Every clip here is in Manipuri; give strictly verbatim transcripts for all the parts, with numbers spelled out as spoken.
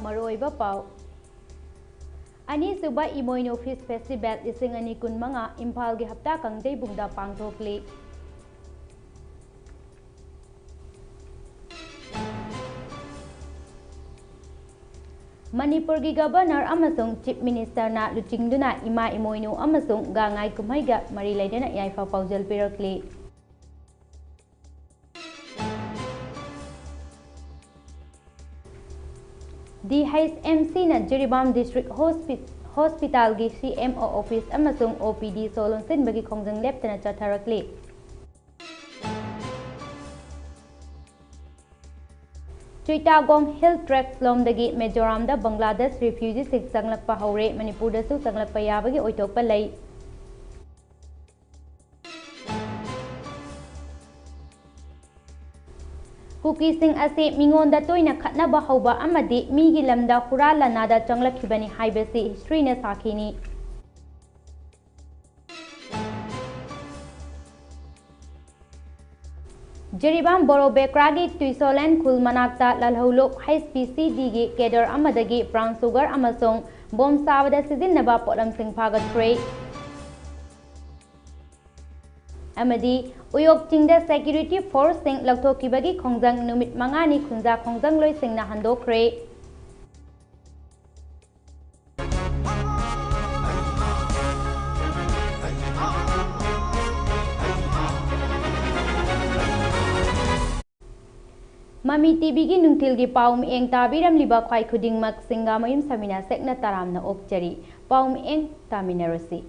ꯃꯔꯨꯑꯣꯏꯕ ꯄꯥꯎ꯫ ꯑꯅꯤꯁꯨꯕ ꯏꯃꯣꯏꯅꯨ Fish Festival ꯂꯤꯁꯤꯡ ꯑꯅꯤ ꯀꯨꯟꯃꯉꯥ ꯏꯝꯐꯥꯜꯒꯤ ꯍꯞꯇꯥ ꯀꯥꯡꯖꯩꯕꯨꯡꯗ ꯄꯥꯡꯊꯣꯛꯂꯤ꯫ ꯃꯅꯤꯄꯨꯔꯒꯤ Governor ꯑꯃꯁꯨꯡ Chief Ministerꯅ ꯂꯨꯆꯤꯡꯗꯨꯅ ꯏꯃꯥ ꯏꯃꯣꯏꯅꯨ ꯑꯃꯁꯨꯡ ꯒꯥꯡꯉꯥꯏ ꯀꯨꯝꯍꯩꯒ ꯃꯔꯤ ꯂꯩꯅꯅ ꯌꯥꯏꯐ ꯄꯥꯎꯖꯦꯜ ꯄꯤꯔꯛꯂꯤ꯫ DHMCꯅ Jiribam District Hospi-, Hospitalꯒꯤ CMO office ꯑꯃꯁꯨꯡ OPD ꯁꯣ ꯂꯣꯟꯁꯤꯟꯕꯒꯤ ꯈꯣꯡꯖꯪ ꯂꯦꯞꯇꯅ ꯆꯠꯊꯔꯛꯂꯤ꯫ ꯆꯨꯏꯇꯥꯒꯣꯡ Hill Tracts ꯂꯣꯝꯗꯒꯤ ꯃꯤꯖꯣꯔꯥꯝꯗ ꯕꯪꯒ꯭ꯂꯥꯗꯦꯁ refugeeꯁꯤꯡ ꯆꯪꯂꯛꯄ ꯍꯧꯔꯦ꯫ ꯃꯅꯤꯄꯨꯔꯗꯁꯨ ꯆꯪꯂꯛꯄ ꯌꯥꯕꯒꯤ ꯑꯣꯏꯊꯣꯛꯄ ꯂꯩ꯫ ꯀꯨꯀꯤꯁꯤꯡ ꯑꯁꯤ ꯃꯤꯉꯣꯟꯗ ꯇꯣꯏꯅ ꯈꯠꯅꯕ ꯍꯧꯕ ꯑꯃꯗꯤ ꯃꯤꯒꯤ ꯂꯝꯗ ꯍꯨꯔꯥꯟ ꯂꯥꯟꯅꯥꯗ ꯆꯪꯂꯛꯈꯤꯕꯅꯤ ꯍꯥꯏꯕꯁꯤ historyꯅ ꯁꯥꯈꯤꯅꯤ꯫ ꯖꯤꯔꯤꯕꯥꯝ ꯕꯣꯔꯣꯕꯦꯀ꯭ꯔꯥꯒꯤ ꯇꯨꯏꯁꯣꯂꯦꯟ ꯈꯨꯜ ꯃꯅꯥꯛꯇ ꯂꯥꯜꯍꯧꯂꯨꯞ HPCDꯒꯤ cadre ꯑꯃꯗꯒꯤ brown sugar ꯑꯃꯁꯨꯡ ꯕꯣꯝ ꯁꯥꯕꯗ ꯁꯤꯖꯤꯟꯅꯕ ꯄꯣꯠꯂꯝꯁꯤꯡ ꯐꯥꯒꯠꯈ꯭ꯔꯦ꯫ ꯑꯃꯗꯤ ꯎꯌꯣꯛ ꯆꯤꯡꯗ security forceꯁꯤꯡ ꯂꯧꯊꯣꯛꯈꯤꯕꯒꯤ ꯈꯣꯡꯖꯪ ꯅꯨꯃꯤꯠ ꯃꯉꯥꯅꯤ ꯈꯨꯟꯖꯥ ꯈꯣꯡꯖꯪꯂꯣꯏꯁꯤꯡꯅ ꯍꯟꯗꯣꯛꯈ꯭ꯔꯦ꯫ ꯃꯃꯤ ꯇꯤꯚꯤꯒꯤ ꯅꯨꯡꯊꯤꯜꯒꯤ ꯄꯥꯎ ꯃꯤꯠꯌꯦꯡ ꯇꯥꯕꯤꯔꯝꯂꯤꯕ ꯈ꯭ꯋꯥꯏ ꯈꯨꯗꯤꯡꯃꯛ ꯁꯤꯡꯒꯥꯃꯌꯨꯝ ꯁꯃꯤꯅꯥ ꯁꯦꯛꯅ ꯇꯔꯥꯝꯅ ꯑꯣꯛꯆꯔꯤ꯫ ꯄꯥꯎ ꯃꯤꯠꯌꯦꯡ ꯇꯥꯃꯤꯟꯅꯔꯁꯤ꯫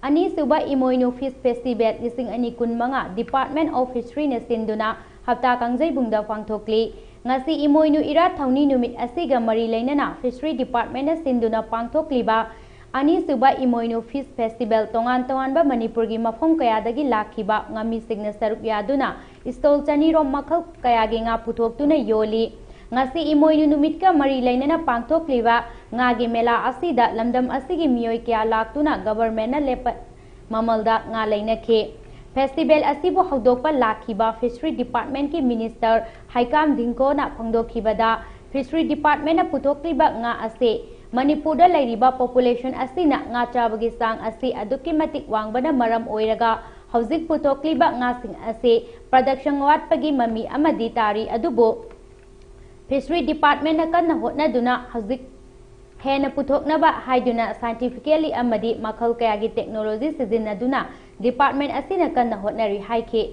ꯑꯅꯤꯁꯨꯕ ꯏꯃꯣꯏꯅꯨ Fish Festival ꯂꯤꯁꯤꯡ ꯑꯅꯤ ꯀꯨꯟꯃꯉꯥ Department of Historyꯅ ꯁꯤꯟꯗꯨꯅ ꯍꯞꯇꯥ ꯀꯥꯡꯖꯩꯕꯨꯡꯗ ꯄꯥꯡꯊꯣꯛꯂꯤ꯫ ꯉꯁꯤ ꯏꯃꯣꯏꯅꯨ ꯏꯔꯥꯠ ꯊꯧꯅꯤ ꯅꯨꯃꯤꯠ ꯑꯁꯤꯒ ꯃꯔꯤ ꯂꯩꯅꯅ Fishery Departmentꯅ ꯁꯤꯟꯗꯨꯅ ꯄꯥꯡꯊꯣꯛꯂꯤꯕ ꯑꯅꯤꯁꯨꯕ ꯏꯃꯣꯏꯅꯨ Fish Festival ꯇꯣꯉꯥꯟ ꯇꯣꯉꯥꯟꯕ ꯃꯅꯤꯄꯨꯔꯒꯤ ꯃꯐꯝ ꯀꯌꯥꯗꯒꯤ ꯂꯥꯛꯈꯤꯕ ꯉꯥꯃꯤꯁꯤꯡꯅ ꯁꯔꯨꯛ ꯌꯥꯗꯨꯅ stall ꯆꯅꯤ ꯔꯣꯝ ꯃꯈꯜ ꯀꯌꯥꯒꯤ ꯉꯥ ꯄꯨꯊꯣꯛꯇꯨꯅ ꯌꯣꯜꯂꯤ꯫ ꯉꯁꯤ ꯏꯃꯣꯏꯅꯨ ꯅꯨꯃꯤꯠꯀ ꯃꯔꯤ ꯂꯩꯅꯅ ꯄꯥꯡꯊꯣꯛꯂꯤꯕ ꯉꯥꯒꯤ ꯃꯦꯂꯥ ꯑꯁꯤꯗ ꯂꯝꯗꯝ ꯑꯁꯤꯒꯤ ꯃꯤꯑꯣꯏ ꯀꯌꯥ ꯂꯥꯛꯇꯨꯅ governmentꯅ ꯂꯦꯞꯄ ꯃꯃꯜꯗ ꯉꯥ ꯂꯩꯅꯈꯤ꯫ Festival ꯑꯁꯤꯕꯨ ꯍꯧꯗꯣꯛꯄ ꯂꯥꯛꯈꯤꯕ Fishery Departmentꯀꯤ Minister ꯍꯩꯀꯥꯝ ꯙꯤꯡꯀꯣꯅ ꯐꯣꯡꯗꯣꯛꯈꯤꯕꯗ, Fishery Department ꯅ ꯄꯨꯊꯣꯛꯂꯤꯕ ꯉꯥ ꯑꯁꯤ ꯃꯅꯤꯄꯨꯔꯗ ꯂꯩꯔꯤꯕ population ꯑꯁꯤꯅ ꯉꯥ ꯆꯥꯕꯒꯤ ꯆꯥꯡ ꯑꯁꯤ ꯑꯗꯨꯛꯀꯤ ꯃꯇꯤꯛ ꯋꯥꯡꯕꯅ ꯃꯔꯝ ꯑꯣꯏꯔꯒ ꯍꯧꯖꯤꯛ ꯄꯨꯊꯣꯛꯂꯤꯕ ꯉꯥꯁꯤꯡ ꯑꯁꯤ production ꯋꯥꯠꯄꯒꯤ ꯃꯃꯤ ꯑꯃꯗꯤ ꯇꯥꯔꯤ꯫ ꯑꯗꯨꯕꯨ Fishery Department ꯅ ꯀꯟꯅ ꯍꯣꯠꯅꯗꯨꯅ ꯍꯧꯖꯤꯛ ꯍꯦꯟꯅ ꯄꯨꯊꯣꯛꯅꯕ ꯍꯥꯏꯗꯨꯅ scientifically ꯑꯃꯗꯤ ꯃꯈꯜ ꯀꯌꯥꯒꯤ technology ꯁꯤꯖꯤꯟꯅꯗꯨꯅ department ꯑꯁꯤꯅ ꯀꯟꯅ ꯍꯣꯠꯅꯔꯤ ꯍꯥꯏꯈꯤ꯫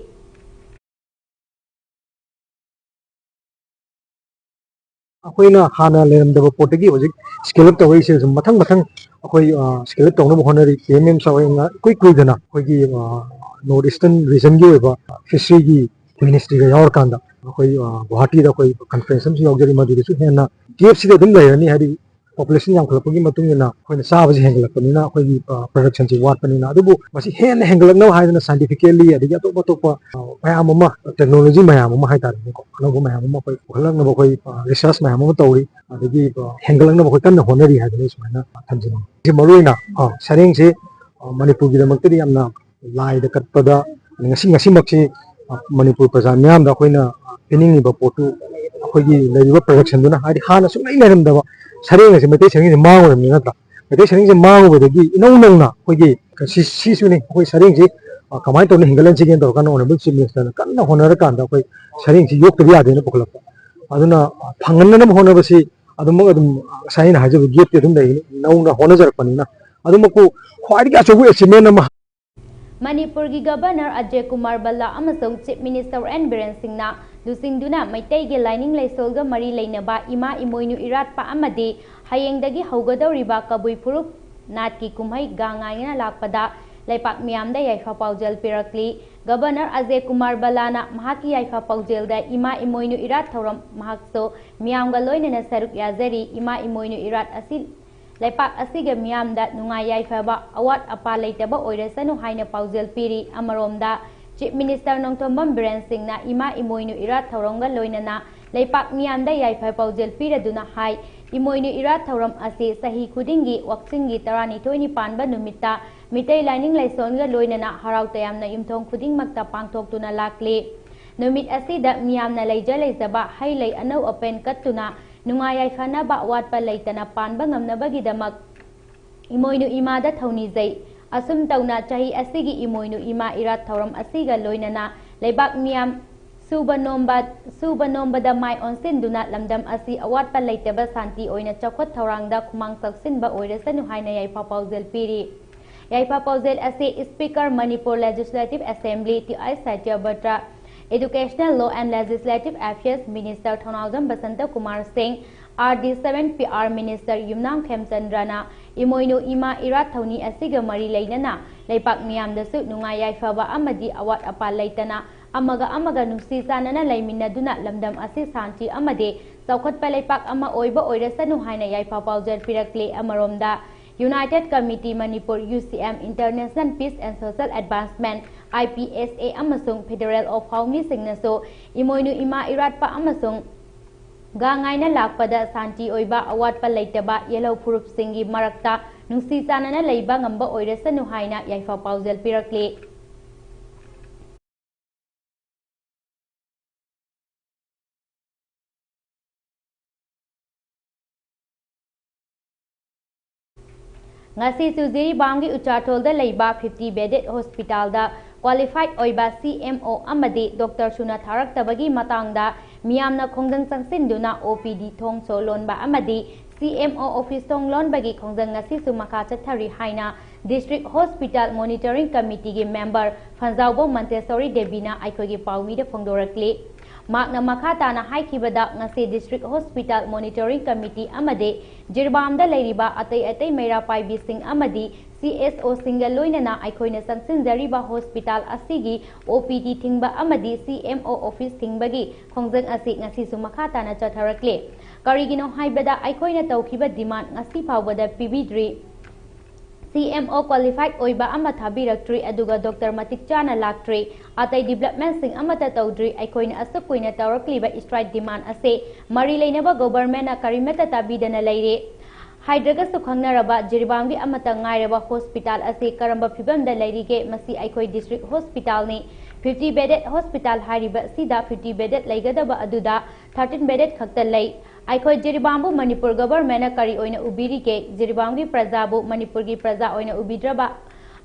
ꯑꯩꯈꯣꯏꯅ ꯍꯥꯟꯅ ꯂꯩꯔꯝꯗꯕ ꯄꯣꯠꯇꯒꯤ ꯍꯧꯖꯤꯛ scale up ꯇꯧꯔꯛꯏꯁꯦ꯫ ꯁꯨꯝ ꯃꯊꯪ ꯃꯊꯪ ꯑꯩꯈꯣꯏ scale up ꯇꯧꯅꯕ ꯍꯣꯠꯅꯔꯤ꯫ P M M ꯁꯥꯍꯣꯏꯅ ꯏꯀꯨꯏ ꯀꯨꯏꯗꯅ ꯑꯩꯈꯣꯏꯒꯤ North Eastern region ꯒꯤ ꯑꯣꯏꯕ fishery ꯒꯤ ministry ꯒ ꯌꯥꯎꯔꯀꯥꯟꯗ ꯑꯩꯈꯣꯏ ꯒꯨꯋꯥꯍꯥꯇꯤꯗ ꯑꯩꯈꯣꯏ conference ꯑꯃꯁꯨ ꯌꯥꯎꯖꯔꯤ꯫ ꯃꯗꯨꯗꯁꯨ ꯍꯦꯟꯅ gap ꯁꯤꯗꯤ ꯑꯗꯨꯝ ꯂꯩꯔꯅꯤ, ꯍꯥꯏꯗꯤ population ꯌꯥꯝꯈꯠꯂꯛꯄꯒꯤ ꯃꯇꯨꯡ ꯏꯟꯅ ꯑꯩꯈꯣꯏꯅ ꯆꯥꯕꯁꯤ ꯍꯦꯟꯒꯠꯂꯛꯄꯅꯤꯅ ꯑꯩꯈꯣꯏꯒꯤ production ꯁꯤ ꯋꯥꯠꯄꯅꯤꯅ꯫ ꯑꯗꯨꯕꯨ ꯃꯁꯤ ꯍꯦꯟꯅ ꯍꯦꯟꯒꯠꯂꯛꯅꯕ ꯍꯥꯏꯗꯅ scientifically ꯑꯗꯒꯤ ꯑꯇꯣꯞ ꯑꯇꯣꯞꯄ ꯃꯌꯥꯝ ꯑꯃ, technology ꯃꯌꯥꯝ ꯑꯃ ꯍꯥꯏꯇꯥꯔꯦꯅꯦꯀꯣ, ꯑꯅꯧꯕ ꯃꯌꯥꯝ ꯑꯃ ꯑꯩꯈꯣꯏ ꯄꯨꯈꯠꯂꯛꯅꯕ ꯑꯩꯈꯣꯏ research ꯃꯌꯥꯝ ꯑꯃ ꯇꯧꯔꯤ꯫ ꯑꯗꯒꯤ ꯍꯦꯟꯒꯠꯂꯛꯅꯕ ꯑꯩꯈꯣꯏ ꯀꯟꯅ ꯍꯣꯠꯅꯔꯤ ꯍꯥꯏꯗꯅ ꯑꯩ ꯁꯨꯃꯥꯏꯅ ꯊꯝꯖꯅꯤꯡꯉꯤ꯫ ꯁꯤ ꯃꯔꯨꯑꯣꯏꯅ ꯁꯔꯦꯡꯁꯤ ꯃꯅꯤꯄꯨꯔꯒꯤꯗꯃꯛꯇꯗꯤ ꯌꯥꯝꯅ ꯂꯥꯏꯗ ꯀꯠꯄꯗ, ꯉꯁꯤ, ꯉꯁꯤꯃꯛꯁꯤ ꯃꯅꯤꯄꯨꯔ ꯄ꯭ꯔꯖꯥ ꯃꯤꯌꯥꯝꯗ ꯑꯩꯈꯣꯏꯅ ꯄꯤꯅꯤꯡꯉꯤꯕ ꯄꯣꯠꯇꯨ ꯑꯩꯈꯣꯏꯒꯤ ꯂꯩꯔꯤꯕ production ꯗꯨꯅ, ꯍꯥꯏꯗꯤ ꯍꯥꯟꯅ ꯁꯨꯡꯂꯩ ꯂꯩꯔꯝꯗꯕ ꯁꯔꯦꯡ ꯑꯁꯤ, ꯃꯩꯇꯩ ꯁꯔꯦꯡꯁꯤ ꯃꯥꯡꯉꯨꯔꯕꯅꯤ ꯅꯠꯇ꯭ꯔꯥ? ꯃꯩꯇꯩ ꯁꯔꯦꯡꯁꯤ ꯃꯥꯡꯉꯨꯕꯗꯒꯤ ꯏꯅꯧ ꯅꯧꯅ ꯑꯩꯈꯣꯏꯒꯤ ꯁꯤ, ꯁꯤꯁꯨꯅꯤ ꯑꯩꯈꯣꯏ ꯁꯔꯦꯡꯁꯤ ꯀꯃꯥꯏꯅ ꯇꯧꯅ ꯍꯦꯟꯒꯠꯍꯟꯁꯤꯒꯦꯅ ꯇꯧꯔꯀꯥꯟꯗ Honourable Chief Minister ꯅ ꯀꯟꯅ ꯍꯣꯠꯅꯔꯀꯥꯟꯗ ꯑꯩꯈꯣꯏ ꯁꯔꯦꯡꯁꯤ ꯌꯣꯛꯇꯕ ꯌꯥꯗꯦꯅ ꯄꯨꯈꯠꯂꯛꯄ꯫ ꯑꯗꯨꯅ ꯐꯪꯍꯟꯅꯅꯕ ꯍꯣꯠꯅꯕꯁꯤ ꯑꯗꯨꯃꯛ ꯑꯗꯨꯝ ꯉꯁꯥꯏ ꯑꯩꯅ ꯍꯥꯏꯖꯕ gap ꯇꯤ ꯑꯗꯨꯝ ꯂꯩꯒꯅꯤ, ꯅꯧꯅ ꯍꯣꯠꯅꯖꯔꯛꯄꯅꯤꯅ꯫ ꯑꯗꯨꯃꯛꯄꯨ ꯈ꯭ꯋꯥꯏꯗꯒꯤ ꯑꯆꯧꯕ achievement ꯑꯃ꯫ ꯃꯅꯤꯄꯨꯔꯒꯤ Governor ꯑꯖꯌ ꯀꯨꯃꯥꯔ ꯕꯜꯂꯥ ꯑꯃꯁꯨꯡ Chief Minister N ꯕꯤꯔꯦꯟ ꯁꯤꯡꯅ ꯂꯨꯆꯤꯡꯗꯨꯅ ꯃꯩꯇꯩꯒꯤ ꯂꯥꯏꯅꯤꯡ ꯂꯥꯏꯁꯣꯜꯒ ꯃꯔꯤ ꯂꯩꯅꯕ ꯏꯃꯥ ꯏꯃꯣꯏꯅꯨ ꯏꯔꯥꯠꯄ ꯑꯃꯗꯤ ꯍꯌꯦꯡꯗꯒꯤ ꯍꯧꯒꯗꯧꯔꯤꯕ ꯀꯕꯨꯏ ꯐꯨꯔꯨꯞ ꯅꯥꯠꯀꯤ ꯀꯨꯝꯍꯩ ꯒꯥꯡ ꯉꯥꯏꯅ ꯂꯥꯛꯄꯗ ꯂꯩꯄꯥꯛ ꯃꯤꯌꯥꯝꯗ ꯌꯥꯏꯐ ꯄꯥꯎꯖꯦꯜ ꯄꯤꯔꯛꯂꯤ꯫ Governor ꯑꯖꯌ ꯀꯨꯃꯥꯔ ꯕꯜꯂꯥꯅ ꯃꯍꯥꯛꯀꯤ ꯌꯥꯏꯐ ꯄꯥꯎꯖꯦꯜꯗ ꯏꯃꯥ ꯏꯃꯣꯏꯅꯨ ꯏꯔꯥꯠ ꯊꯧꯔꯝ ꯃꯍꯥꯛꯁꯨ ꯃꯤꯌꯥꯝꯒ ꯂꯣꯏꯅꯅ ꯁꯔꯨꯛ ꯌꯥꯖꯔꯤ꯫ ꯏꯃꯥ ꯏꯃꯣꯏꯅꯨ ꯏꯔꯥꯠ ꯑꯁꯤ ꯂꯩꯄꯥꯛ ꯑꯁꯤꯒ ꯃꯤꯌꯥꯝꯗ ꯅꯨꯡꯉꯥꯏ ꯌꯥꯏꯐꯕ, ꯑꯋꯥꯠ ꯑꯄꯥ ꯂꯩꯇꯕ ꯑꯣꯏꯔꯁꯅꯨ ꯍꯥꯏꯅ ꯄꯥꯎꯖꯦꯜ ꯄꯤꯔꯤ꯫ ꯑꯃꯔꯣꯝꯗ, Chief Minister ꯅꯣꯡꯊꯣꯝꯕꯝ ꯕꯤꯔꯦꯟ ꯁꯤꯡꯅ ꯏꯃꯥ ꯏꯃꯣꯏꯅꯨ ꯏꯔꯥꯠ ꯊꯧꯔꯝꯒ ꯂꯣꯏꯅꯅ ꯂꯩꯄꯥꯛ ꯃꯤꯌꯥꯝꯗ ꯌꯥꯏꯐ ꯄꯥꯎꯖꯦꯜ ꯄꯤꯔꯗꯨꯅ ꯍꯥꯏ, ꯏꯃꯣꯏꯅꯨ ꯏꯔꯥꯠ ꯊꯧꯔꯝ ꯑꯁꯤ ꯆꯍꯤ ꯈꯨꯗꯤꯡꯒꯤ ꯋꯥꯛꯆꯤꯡꯒꯤ ꯇꯔꯥꯅꯤꯊꯣꯏꯅꯤ ꯄꯥꯟꯕ ꯅꯨꯃꯤꯠꯇ ꯃꯤꯇꯩ ꯂꯥꯏꯅꯤꯡ ꯂꯥꯏꯁꯣꯟꯒ ꯂꯣꯏꯅꯅ ꯍꯔꯥꯎ ꯇꯌꯥꯝꯅ ꯌꯨꯝꯊꯣꯡ ꯈꯨꯗꯤꯡꯃꯛꯇ ꯄꯥꯡꯊꯣꯛꯇꯨꯅ ꯂꯥꯛꯂꯤ꯫ ꯅꯨꯃꯤꯠ ꯑꯁꯤꯗ ꯃꯤꯌꯥꯝꯅ ꯂꯩꯖ ꯂꯩꯖꯕ ꯍꯩ ꯂꯩ ꯑꯅꯧ ꯑꯄꯦꯟ ꯀꯠꯇꯨꯅ ꯅꯨꯡꯉꯥꯏ ꯌꯥꯏꯐꯅꯕ ꯑꯋꯥꯠꯄ ꯂꯩꯇꯅ ꯄꯥꯟꯕ ꯉꯝꯅꯕꯒꯤꯗꯃꯛ ꯏꯃꯣꯏꯅꯨ ꯏꯃꯥꯗ ꯊꯧꯅꯤꯖꯩ꯫ ꯑꯁꯨꯝ ꯇꯧꯅ ꯆꯍꯤ ꯑꯁꯤꯒꯤ ꯏꯃꯣꯏꯅꯨ ꯏꯃꯥ ꯏꯔꯥꯠ ꯊꯧꯔꯝ ꯑꯁꯤꯒ ꯂꯣꯏꯅꯅ ꯂꯩꯕꯥꯛ ꯃꯤꯌꯥꯝ ꯁꯨꯕ ꯅꯣꯝꯕ, ꯁꯨꯕ ꯅꯣꯝꯕꯗ ꯃꯥꯏ ꯑꯣꯟꯁꯤꯟꯗꯨꯅ ꯂꯝꯗꯝ ꯑꯁꯤ ꯑꯋꯥꯠꯄ ꯂꯩꯇꯕ ꯁꯥꯟꯇꯤ ꯑꯣꯏꯅ ꯆꯥꯎꯈꯠ ꯊꯧꯔꯥꯡꯗ ꯈꯨꯃꯥꯡ ꯆꯥꯎꯁꯤꯟꯕ ꯑꯣꯏꯔꯁꯅꯨ ꯍꯥꯏꯅ ꯌꯥꯏꯐ ꯄꯥꯎꯖꯦꯜ ꯄꯤꯔꯤ꯫ ꯌꯥꯏꯐ ꯄꯥꯎꯖꯦꯜ ꯑꯁꯤ Speaker Manipur Legislative Assembly T I Satyabrata, Educational Law and Legislative Affairs Minister Thounaojam Basanta Kumar Singh, R D seven P R Minister Yumnam ꯈꯦꯝꯆꯟꯗ꯭ꯔꯅ ꯏꯃꯣꯏꯅꯨ ꯏꯃꯥ ꯏꯔꯥꯠ ꯊꯧꯅꯤ ꯑꯁꯤꯒ ꯃꯔꯤ ꯂꯩꯅꯅ ꯂꯩꯄꯥꯛ ꯃꯤꯌꯥꯝꯗꯁꯨ ꯅꯨꯡꯉꯥꯏ ꯌꯥꯏꯐꯕ ꯑꯃꯗꯤ ꯑꯋꯥꯠ ꯑꯄꯥ ꯂꯩꯇꯅ ꯑꯃꯒ ꯑꯃꯒ ꯅꯨꯡꯁꯤ ꯆꯥꯟꯅꯅ ꯂꯩꯃꯤꯟꯅꯗꯨꯅ ꯂꯝꯗꯝ ꯑꯁꯤ ꯁꯥꯟꯇꯤ ꯑꯃꯗꯤ ꯆꯥꯎꯈꯠꯄ ꯂꯩꯄꯥꯛ ꯑꯃ ꯑꯣꯏꯕ ꯑꯣꯏꯔꯁꯅꯨ ꯍꯥꯏꯅ ꯌꯥꯏꯐ ꯄꯥꯎꯖꯦꯜ ꯄꯤꯔꯛꯂꯤ꯫ ꯑꯃꯔꯣꯝꯗ, United Committee Manipur, U C M, International Peace and Social Advancement, I P S A, ꯑꯃꯁꯨꯡ Federal of ꯍꯥꯎꯃꯤꯁꯤꯡꯅꯁꯨ ꯏꯃꯣꯏꯅꯨ ꯏꯃꯥ ꯏꯔꯥꯠꯄ ꯑꯃꯁꯨꯡ ꯒꯥꯡ ꯉꯥꯏꯅ ꯂꯥꯛꯄꯗ ꯁꯥꯟꯇꯤ ꯑꯣꯏꯕ, ꯑꯋꯥꯠꯄ ꯂꯩꯇꯕ, ꯌꯦꯜꯍꯧ ꯐꯨꯔꯨꯞꯁꯤꯡꯒꯤ ꯃꯔꯛꯇ ꯅꯨꯡꯁꯤ ꯆꯥꯟꯅꯅ ꯂꯩꯕ ꯉꯝꯕ ꯑꯣꯏꯔꯁꯅꯨ ꯍꯥꯏꯅ ꯌꯥꯏꯐ ꯄꯥꯎꯖꯦꯜ ꯄꯤꯔꯛꯂꯤ꯫ ꯉꯁꯤꯁꯨ ꯖꯤꯔꯤꯕꯥꯝꯒꯤ ꯎꯆꯥꯊꯣꯜꯗ ꯂꯩꯕ fifty bedded hospitalꯗ qualified ꯑꯣꯏꯕ ꯁꯤ ꯑꯦꯝ ꯑꯣ ꯑꯃꯗꯤ doctor ꯁꯨꯅ ꯊꯥꯔꯛꯇꯕꯒꯤ ꯃꯇꯥꯡꯗ ꯃꯤꯌꯥꯝꯅ ꯈꯣꯡꯖꯪ ꯆꯪꯁꯤꯟꯗꯨꯅ ꯑꯣ ꯄꯤ ꯗꯤ ꯊꯣꯡꯁꯨ ꯂꯣꯟꯕ ꯑꯃꯗꯤ ꯁꯤ ꯑꯦꯝ ꯑꯣ office ꯊꯣꯡ ꯂꯣꯟꯕꯒꯤ ꯈꯣꯡꯖꯪ ꯉꯁꯤꯁꯨ ꯃꯈꯥ ꯆꯠꯊꯔꯤ ꯍꯥꯏꯅ District Hospital Monitoring Committeeꯒꯤ member ꯐꯟꯖꯥꯎꯕꯝ ꯃꯟꯇꯦꯁꯣꯔꯤ ꯗꯦꯕꯤꯅ ꯑꯩꯈꯣꯏꯒꯤ ꯄꯥꯎꯃꯤꯗ ꯐꯣꯡꯗꯣꯔꯛꯂꯤ꯫ ꯃꯍꯥꯛꯅ ꯃꯈꯥ ꯇꯥꯅ ꯍꯥꯏꯈꯤꯕꯗ, ꯉꯁꯤ District Hospital Monitoring Committee ꯑꯃꯗꯤ ꯖꯤꯔꯤꯕꯥꯝꯗ ꯂꯩꯔꯤꯕ ꯑꯇꯩ ꯑꯇꯩ ꯃꯩꯔꯥ ꯄꯥꯏꯕꯤꯁꯤꯡ ꯑꯃꯗꯤ ꯁꯤ ꯑꯦꯁ ꯑꯣꯁꯤꯡꯒ ꯂꯣꯏꯅꯅ ꯑꯩꯈꯣꯏꯅ ꯆꯪꯁꯤꯟꯖꯔꯤꯕ hospital ꯑꯁꯤꯒꯤ ꯑꯣ ꯄꯤ ꯗꯤ ꯊꯤꯡꯕ ꯑꯃꯗꯤ ꯁꯤ ꯑꯦꯝ ꯑꯣ office ꯊꯤꯡꯕꯒꯤ ꯈꯣꯡꯖꯪ ꯑꯁꯤ ꯉꯁꯤꯁꯨ ꯃꯈꯥ ꯇꯥꯅ ꯆꯠꯊꯔꯛꯂꯤ꯫ ꯀꯔꯤꯒꯤꯅꯣ ꯍꯥꯏꯕꯗ, ꯑꯩꯈꯣꯏꯅ ꯇꯧꯈꯤꯕ demand ꯉꯁꯤ ꯐꯥꯎꯕꯗ ꯄꯤꯕꯤꯗ꯭ꯔꯤ꯫ ꯁꯤ ꯑꯦꯝ ꯑꯣ qualified ꯑꯣꯏꯕ ꯑꯃ ꯊꯥꯕꯤꯔꯛꯇ꯭ꯔꯤ, ꯑꯗꯨꯒ doctor ꯃꯇꯤꯛ ꯆꯥꯅ ꯂꯥꯛꯇ꯭ꯔꯤ꯫ ꯑꯇꯩ developmentꯁꯤꯡ ꯑꯃꯠꯇ ꯇꯧꯗ꯭ꯔꯤ꯫ ꯑꯩꯈꯣꯏꯅ ꯑꯁꯨꯛ ꯀꯨꯏꯅ ꯇꯧꯔꯛꯂꯤꯕ strike demand ꯑꯁꯤ ꯃꯔꯤ ꯂꯩꯅꯕ governmentꯅ ꯀꯔꯤꯃꯠꯇ ꯇꯥꯕꯤꯗꯅ ꯂꯩꯔꯦ꯫ ꯍꯥꯏꯗ꯭ꯔꯒꯁꯨ ꯈꯪꯅꯔꯕ ꯖꯤꯔꯤꯕꯥꯝꯒꯤ ꯑꯃꯠꯇ ꯉꯥꯏꯔꯕ hospital ꯑꯁꯤ ꯀꯔꯝꯕ ꯐꯤꯕꯝꯗ ꯂꯩꯔꯤꯒꯦ? ꯃꯁꯤ ꯑꯩꯈꯣꯏ district hospitalꯅꯤ꯫ Fifty bedded hospital ꯍꯥꯏꯔꯤꯕ ꯑꯁꯤꯗ fifty bedded ꯂꯩꯒꯗꯕ ꯑꯗꯨꯗ thirteen bedded ꯈꯛꯇ ꯂꯩ꯫ ꯑꯩꯈꯣꯏ ꯖꯤꯔꯤꯕꯥꯝꯕꯨ ꯃꯅꯤꯄꯨꯔ ꯒꯚꯔꯟꯃꯦꯟꯠꯅ ꯀꯔꯤ ꯑꯣꯏꯅ ꯎꯕꯤꯔꯤꯒꯦ? ꯖꯤꯔꯤꯕꯥꯝꯒꯤ ꯄ꯭ꯔꯖꯥꯕꯨ ꯃꯅꯤꯄꯨꯔꯒꯤ ꯄ꯭ꯔꯖꯥ ꯑꯣꯏꯅ ꯎꯕꯤꯗ꯭ꯔꯕ?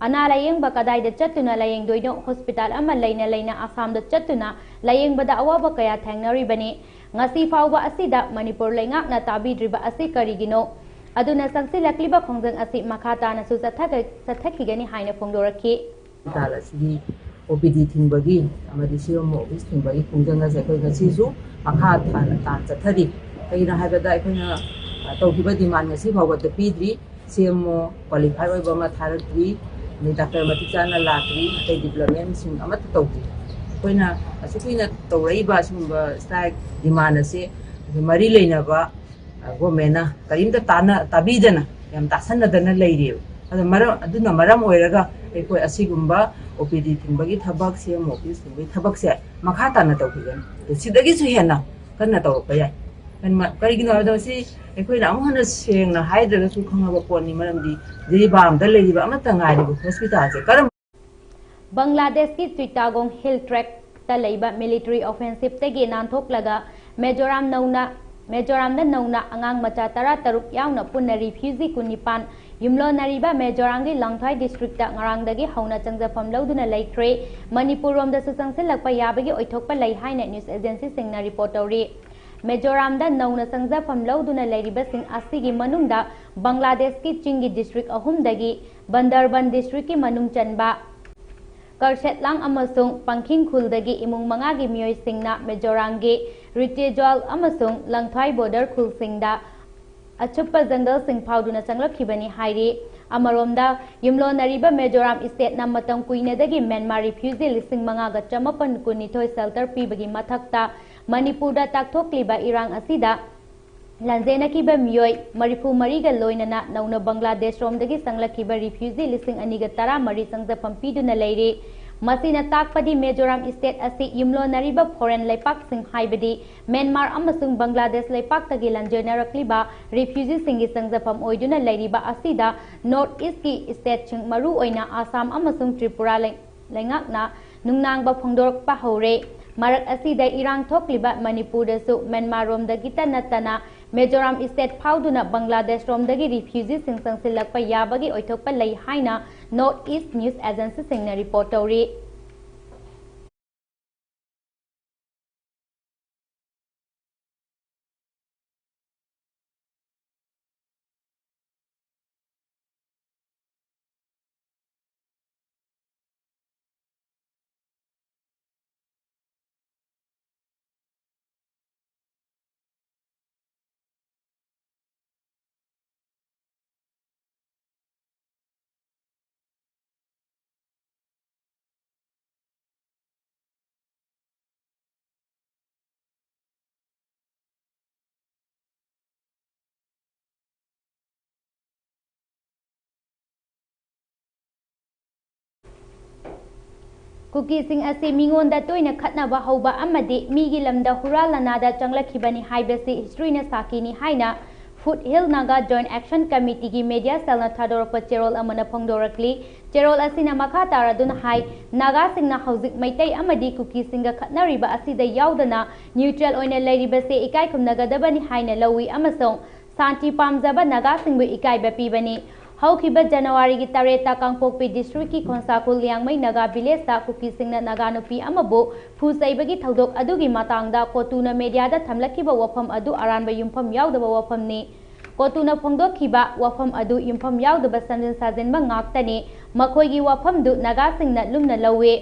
ꯑꯅꯥ ꯂꯥꯌꯦꯡꯕ ꯀꯗꯥꯏꯗ ꯆꯠꯇꯨꯅ ꯂꯥꯌꯦꯡꯗꯣꯏꯅꯣ? ꯍꯣꯁꯄꯤꯇꯥꯜ ꯑꯃ ꯂꯩꯅ ꯂꯩꯅ ꯑꯁꯥꯝꯗ ꯆꯠꯇꯨꯅ ꯂꯥꯌꯦꯡꯕꯗ ꯑꯋꯥꯕ ꯀꯌꯥ ꯊꯦꯡꯅꯔꯤꯕꯅꯤ꯫ ꯉꯁꯤ ꯐꯥꯎꯕ ꯑꯁꯤꯗ ꯃꯅꯤꯄꯨꯔ ꯂꯩꯉꯥꯛꯅ ꯇꯥꯕꯤꯗ꯭ꯔꯤꯕ ꯑꯁꯤ ꯀꯔꯤꯒꯤꯅꯣ? ꯑꯗꯨꯅ ꯆꯪꯁꯤꯜꯂꯛꯂꯤꯕ ꯈꯣꯡꯖꯪ ꯑꯁꯤ ꯃꯈꯥ ꯇꯥꯅꯁꯨ ꯆꯠꯊꯒ-, ꯆꯠꯊꯈꯤꯒꯅꯤ ꯍꯥꯏꯅ ꯐꯣꯡꯗꯣꯔꯛꯈꯤ꯫ ꯍꯣꯁꯄꯤꯇꯥꯜ ꯑꯁꯤꯒꯤ ꯑꯣ ꯄꯤ ꯗꯤ ꯊꯤꯡꯕꯒꯤ ꯑꯃꯗꯤ ꯁꯤ ꯑꯦꯝ ꯑꯣ ꯑꯣꯐꯤꯁ ꯊꯤꯡꯕꯒꯤ ꯈꯣꯡꯖꯪ ꯑꯁꯦ ꯑꯩꯈꯣꯏ ꯉꯁꯤꯁꯨ ꯃꯈꯥ ꯇꯥꯅ ꯇꯥꯟ ꯆꯠꯊꯔꯤ꯫ ꯀꯩꯒꯤꯅꯣ ꯍꯥꯏꯕꯗ ꯑꯩꯈꯣꯏꯅ, ꯑ, ꯇꯧꯈꯤꯕ ꯗꯤꯃꯥꯟ ꯉꯁꯤ ꯐꯥꯎꯕꯗ ꯄꯤꯗ꯭ꯔꯤ꯫ ꯁꯤ ꯑꯦꯝ ꯑꯣ ꯀ꯭ꯋꯥꯂꯤꯐꯥꯏ ꯑꯣꯏꯕ ꯑꯃ ꯊꯥꯔꯛꯇ꯭ꯔꯤ, ꯑꯗꯩ ꯗꯥꯛꯇꯔ ꯃꯇꯤꯛ ꯆꯥꯅ ꯂꯥꯛꯇ꯭ꯔꯤ, ꯑꯇꯩ ꯗꯤꯕ꯭ꯂꯞꯃꯦꯟꯁꯤꯡ ꯑꯃꯠꯇ ꯇꯧꯗ꯭ꯔꯤ꯫ ꯑꯩꯈꯣꯏꯅ ꯑꯁꯨꯛ ꯀꯨꯏꯅ ꯇꯧꯔꯛꯏꯕ ꯑꯁꯤꯒꯨꯝꯕ ꯁ꯭ꯇ꯭ꯔꯥꯏꯛ ꯗꯤꯃꯥꯟ ꯑꯁꯦ ꯑꯩꯈꯣꯏ ꯃꯔꯤ ꯂꯩꯅꯕ, ꯑ, ꯒꯣꯔꯃꯦꯟꯅ ꯀꯔꯤꯝꯇ ꯇꯥꯟꯅ-, ꯇꯥꯕꯤꯗꯅ ꯌꯥꯝ ꯇꯥꯁꯟꯅꯗꯅ ꯂꯩꯔꯤꯑꯕ꯫ ꯑꯗꯨ ꯃꯔꯝ, ꯑꯗꯨꯅ ꯃꯔꯝ ꯑꯣꯏꯔꯒ ꯑꯩꯈꯣꯏ ꯑꯁꯤꯒꯨꯝꯕ ꯑꯣ ꯄꯤ ꯗꯤ ꯊꯤꯡꯕꯒꯤ ꯊꯕꯛ, ꯁꯤ ꯑꯦꯝ ꯑꯣ ꯑꯣꯐꯤꯁ ꯊꯤꯡꯕꯒꯤ ꯊꯕꯛꯁꯦ ꯃꯈꯥ ꯇꯥꯅ ꯇꯧꯈꯤꯒꯅꯤ꯫ ꯑꯗꯨ ꯁꯤꯗꯒꯤꯁꯨ ꯍꯦꯟꯅ ꯀꯟꯅ ꯇꯧꯔꯛꯄ ꯌꯥꯏ꯫ ꯀꯟꯃ-, ꯀꯔꯤꯒꯤꯅꯣ ꯍꯥꯏꯕꯗ ꯃꯁꯤ ꯑꯩꯈꯣꯏꯅ ꯑꯃꯨꯛ ꯍꯟꯅ ꯁꯦꯡꯅ ꯍꯥꯏꯗ꯭ꯔꯒꯁꯨ ꯈꯪꯉꯕ ꯄꯣꯠꯅꯤ, ꯃꯔꯝꯗꯤ ꯖꯤꯔꯤꯕꯥꯝꯗ ꯂꯩꯔꯤꯕ ꯑꯃꯠꯇ ꯉꯥꯏꯔꯤꯕ ꯍꯣꯁꯄꯤꯇꯥꯜꯁꯦ ꯀꯔꯝꯕ ꯕꯪꯒ꯭ꯂꯥꯗꯦꯁꯀꯤ ꯆꯤꯠꯇꯥꯒꯣꯡ ꯍꯤꯜ ꯇ꯭ꯔꯦꯛꯇ ꯂꯩꯕ ꯃꯤꯂꯤꯇꯔꯤ ꯑꯣꯐꯦꯟꯁꯤꯞꯇꯒꯤ ꯅꯥꯟꯊꯣꯛꯂꯒ ꯃꯦꯖꯣꯔꯥꯝ ꯅꯧꯅ, ꯃꯦꯖꯣꯔꯥꯝꯗ ꯅꯧꯅ ꯑꯉꯥꯡ ꯃꯆꯥ ꯇꯔꯥ ꯇꯔꯨꯛ ꯌꯥꯎꯅ ꯄꯨꯟꯅ ꯔꯤꯐ꯭ꯌꯨꯖꯤ ꯀꯨꯟꯅꯤꯄꯥꯟ ꯌꯨꯝꯂꯣꯟꯅꯔꯤꯕ ꯃꯦꯖꯣꯔꯥꯝꯒꯤ ꯂꯥꯡꯊ꯭ꯋꯥꯏ ꯗꯤꯁꯇ꯭ꯔꯤꯛꯇ ꯉꯔꯥꯡꯗꯒꯤ ꯍꯧꯅ ꯆꯪꯖꯐꯝ ꯂꯧꯗꯨꯅ ꯂꯩꯈ꯭ꯔꯦ꯫ ꯃꯅꯤꯄꯨꯔꯔꯣꯝꯗꯁꯨ ꯆꯪꯁꯤꯜꯂꯛꯄ ꯌꯥꯕꯒꯤ ꯑꯣꯏꯊꯣꯛꯄ ꯂꯩ ꯍꯥꯏꯅ ꯅ꯭ꯌꯨꯁ ꯑꯦꯖꯦꯟꯁꯤꯁꯤꯡꯅ ꯔꯤꯄꯣꯔꯠ ꯇꯧꯔꯤ꯫ ꯃꯦꯖꯣꯔꯥꯝꯗ ꯅꯧꯅ ꯆꯪꯖꯐꯝ ꯂꯧꯗꯨꯅ ꯂꯩꯔꯤꯕꯁꯤꯡ ꯑꯁꯤꯒꯤ ꯃꯅꯨꯡꯗ ꯕꯪꯒ꯭ꯂꯥꯗꯦꯁꯀꯤ ꯆꯤꯡꯒꯤ ꯗꯤꯁꯇ꯭ꯔꯤꯛ ꯑꯍꯨꯝꯗꯒꯤ ꯕꯟꯗꯔꯕꯟ ꯗꯤꯁꯇ꯭ꯔꯤꯛꯀꯤ ꯃꯅꯨꯡ ꯆꯟꯕ ꯀꯔꯁꯦꯠꯂꯥꯡ ꯑꯃꯁꯨꯡ ꯄꯪꯈꯤꯡ ꯈꯨꯜꯗꯒꯤ ꯏꯃꯨꯡ ꯃꯉꯥꯒꯤ ꯃꯤꯑꯣꯏꯁꯤꯡꯅ ꯃꯤꯖꯣꯔꯥꯝꯒꯤ ꯔꯤꯇꯦꯖ꯭ꯋꯥꯜ ꯑꯃꯁꯨꯡ ꯂꯪꯊ꯭ꯋꯥꯏ ꯕꯣꯔꯗꯔ ꯈꯨꯜꯁꯤꯡꯗ ꯑꯆꯨꯞꯄ ꯖꯪꯒꯜꯁꯤꯡ ꯐꯥꯎꯗꯨꯅ ꯆꯪꯂꯛꯈꯤꯕꯅꯤ ꯍꯥꯏꯔꯤ꯫ ꯑꯃꯔꯣꯝꯗ, ꯌꯨꯝꯂꯣꯟꯅꯔꯤꯕ ꯃꯤꯖꯣꯔꯥꯝ ꯏꯁꯇꯦꯠꯅ ꯃꯇꯝ ꯀꯨꯏꯅꯗꯒꯤ ꯃ꯭ꯌꯥꯟꯃꯥꯔ ꯔꯤꯐ꯭ꯌꯨꯖꯤ ꯂꯤꯁꯤꯡ ꯃꯉꯥꯒ ꯆꯃꯥꯄꯟ ꯀꯨꯟꯅꯤꯊꯣꯏ ꯁꯦꯜꯇꯔ ꯄꯤꯕꯒꯤ ꯃꯊꯛꯇ ꯃꯅꯤꯄꯨꯔꯗ ꯇꯥꯛꯊꯣꯛꯂꯤꯕ ꯏꯔꯥꯡ ꯑꯁꯤꯗ ꯂꯥꯟꯖꯦꯟꯅꯈꯤꯕ ꯃꯤꯑꯣꯏ ꯃꯔꯤꯐꯨ ꯃꯔꯤꯒ ꯂꯣꯏꯅꯅ ꯅꯧꯅ ꯕꯪꯒ꯭ꯂꯥꯗꯦꯁꯔꯣꯝꯗꯒꯤ ꯆꯪꯂꯛꯈꯤꯕ ꯔꯤꯐ꯭ꯌꯨꯖꯤ ꯂꯤꯁꯤꯡ ꯑꯅꯤꯒ ꯇꯔꯥ ꯃꯔꯤ ꯆꯪꯖꯐꯝ ꯄꯤꯗꯨꯅ ꯂꯩꯔꯤ꯫ ꯃꯁꯤꯅ ꯇꯥꯛꯄꯗꯤ ꯃꯤꯖꯣꯔꯥꯝ ꯏꯁꯇꯦꯠ ꯑꯁꯤ ꯌꯨꯝꯂꯣꯟꯅꯔꯤꯕ ꯐꯣꯔꯦꯟ ꯂꯩꯄꯥꯛꯁꯤꯡ ꯍꯥꯏꯕꯗꯤ ꯃ꯭ꯌꯥꯟꯃꯥꯔ ꯑꯃꯁꯨꯡ ꯕꯪꯒ꯭ꯂꯥꯗꯦꯁ ꯂꯩꯄꯥꯛꯇꯒꯤ ꯂꯥꯟꯖꯦꯟꯅꯔꯛꯂꯤꯕ ꯔꯤꯐ꯭ꯌꯨꯖꯤꯁꯤꯡꯒꯤ ꯆꯪꯖꯐꯝ ꯑꯣꯏꯗꯨꯅ ꯂꯩꯔꯤꯕ ꯑꯁꯤꯗ ꯅꯣꯔꯠ ꯏꯁꯀꯤ ꯏꯁꯇꯦꯠꯁꯤꯡ, ꯃꯔꯨꯑꯣꯏꯅ ꯑꯁꯥꯝ ꯑꯃꯁꯨꯡ ꯇ꯭ꯔꯤꯄꯨꯔꯥ ꯂꯩ-, ꯂꯩꯉꯥꯛꯅ ꯅꯨꯡꯅꯥꯡꯕ ꯐꯣꯡꯗꯣꯔꯛꯄ ꯍꯧꯔꯦ꯫ ꯃꯔꯛ ꯑꯁꯤꯗ ꯏꯔꯥꯡ ꯊꯣꯛꯂꯤꯕ ꯃꯅꯤꯄꯨꯔꯗꯁꯨ ꯃ꯭ꯌꯥꯟꯃꯥꯔ ꯔꯣꯝꯗꯒꯤꯇ ꯅꯠꯇꯅ ꯃꯤꯖꯣꯔꯥꯝ state ꯐꯥꯎꯗꯨꯅ ꯕꯪꯒ꯭ꯂꯥꯗꯦꯁ ꯔꯣꯝꯗꯒꯤ refugeeꯁꯤꯡ ꯆꯪꯁꯤꯜꯂꯛꯄ ꯌꯥꯕꯒꯤ ꯑꯣꯏꯊꯣꯛꯄ ꯂꯩ ꯍꯥꯏꯅ North East News Agencyꯁꯤꯡꯅ report ꯇꯧꯔꯤ꯫ ꯀꯨꯀꯤꯁꯤꯡ ꯑꯁꯤ ꯃꯤꯉꯣꯟꯗ ꯇꯣꯏꯅ ꯈꯠꯅꯕ ꯍꯧꯕ ꯑꯃꯗꯤ ꯃꯤꯒꯤ ꯂꯝꯗ ꯍꯨꯔꯥꯟ ꯂꯥꯟꯅꯥꯗ ꯆꯪꯂꯛꯈꯤꯕꯅꯤ ꯍꯥꯏꯕꯁꯤ historyꯅ ꯁꯥꯈꯤꯅꯤ ꯍꯥꯏꯅ Foothill Naga Joint Action Committeeꯒꯤ media cellꯅ ꯊꯥꯗꯣꯔꯛꯄ ꯆꯦꯔꯣꯜ ꯑꯃꯅ ꯐꯣꯡꯗꯣꯔꯛꯂꯤ꯫ ꯆꯦꯔꯣꯜ ꯑꯁꯤꯅ ꯃꯈꯥ ꯇꯥꯔꯗꯨꯅ ꯍꯥꯏ, ꯅꯥꯒꯥꯁꯤꯡꯅ ꯍꯧꯖꯤꯛ ꯃꯩꯇꯩ ꯑꯃꯗꯤ ꯀꯨꯀꯤꯁꯤꯡꯒ ꯈꯠꯅꯔꯤꯕ ꯑꯁꯤꯗ ꯌꯥꯎꯗꯅ neutral ꯑꯣꯏꯅ ꯂꯩꯔꯤꯕꯁꯦ ꯏꯀꯥꯏ ꯈꯨꯝꯅꯒꯗꯕꯅꯤ ꯍꯥꯏꯅ ꯂꯧꯏ ꯑꯃꯁꯨꯡ ꯁꯥꯟꯇꯤ ꯄꯥꯝꯖꯕ ꯅꯥꯒꯥꯁꯤꯡꯕꯨ ꯏꯀꯥꯏꯕ ꯄꯤꯕꯅꯤ꯫ ꯍꯧꯈꯤꯕ ꯖꯅꯋꯥꯔꯤꯒꯤ ꯇꯔꯦꯠꯇ ꯀꯥꯡꯄꯣꯛꯄꯤ districtꯀꯤ ꯈꯣꯟꯁꯥꯈꯨꯜ ꯂꯤꯌꯥꯡꯃꯩ ꯅꯥꯒꯥ villageꯇ ꯀꯨꯀꯤꯁꯤꯡꯅ ꯅꯥꯒꯥ ꯅꯨꯄꯤ ꯑꯃꯕꯨ ꯐꯨ ꯆꯩꯕꯒꯤ ꯊꯧꯗꯣꯛ ꯑꯗꯨꯒꯤ ꯃꯇꯥꯡꯗ ꯀꯣꯇꯨꯅ mediaꯗ ꯊꯝꯂꯛꯈꯤꯕ ꯋꯥꯐꯝ ꯑꯗꯨ ꯑꯔꯥꯟꯕ ꯌꯨꯝꯐꯝ ꯌꯥꯎꯗꯕ ꯋꯥꯐꯝꯅꯤ꯫ ꯀꯣꯇꯨꯅ ꯐꯣꯡꯗꯣꯛꯈꯤꯕ ꯋꯥꯐꯝ ꯑꯗꯨ ꯌꯨꯝꯐꯝ ꯌꯥꯎꯗꯕ ꯁꯦꯝꯖꯤꯟ ꯁꯥꯖꯤꯟꯕ ꯉꯥꯛꯇꯅꯤ꯫ ꯃꯈꯣꯏꯒꯤ ꯋꯥꯐꯝꯗꯨ ꯅꯥꯒꯥꯁꯤꯡꯅ ꯂꯨꯝꯅ ꯂꯧꯏ꯫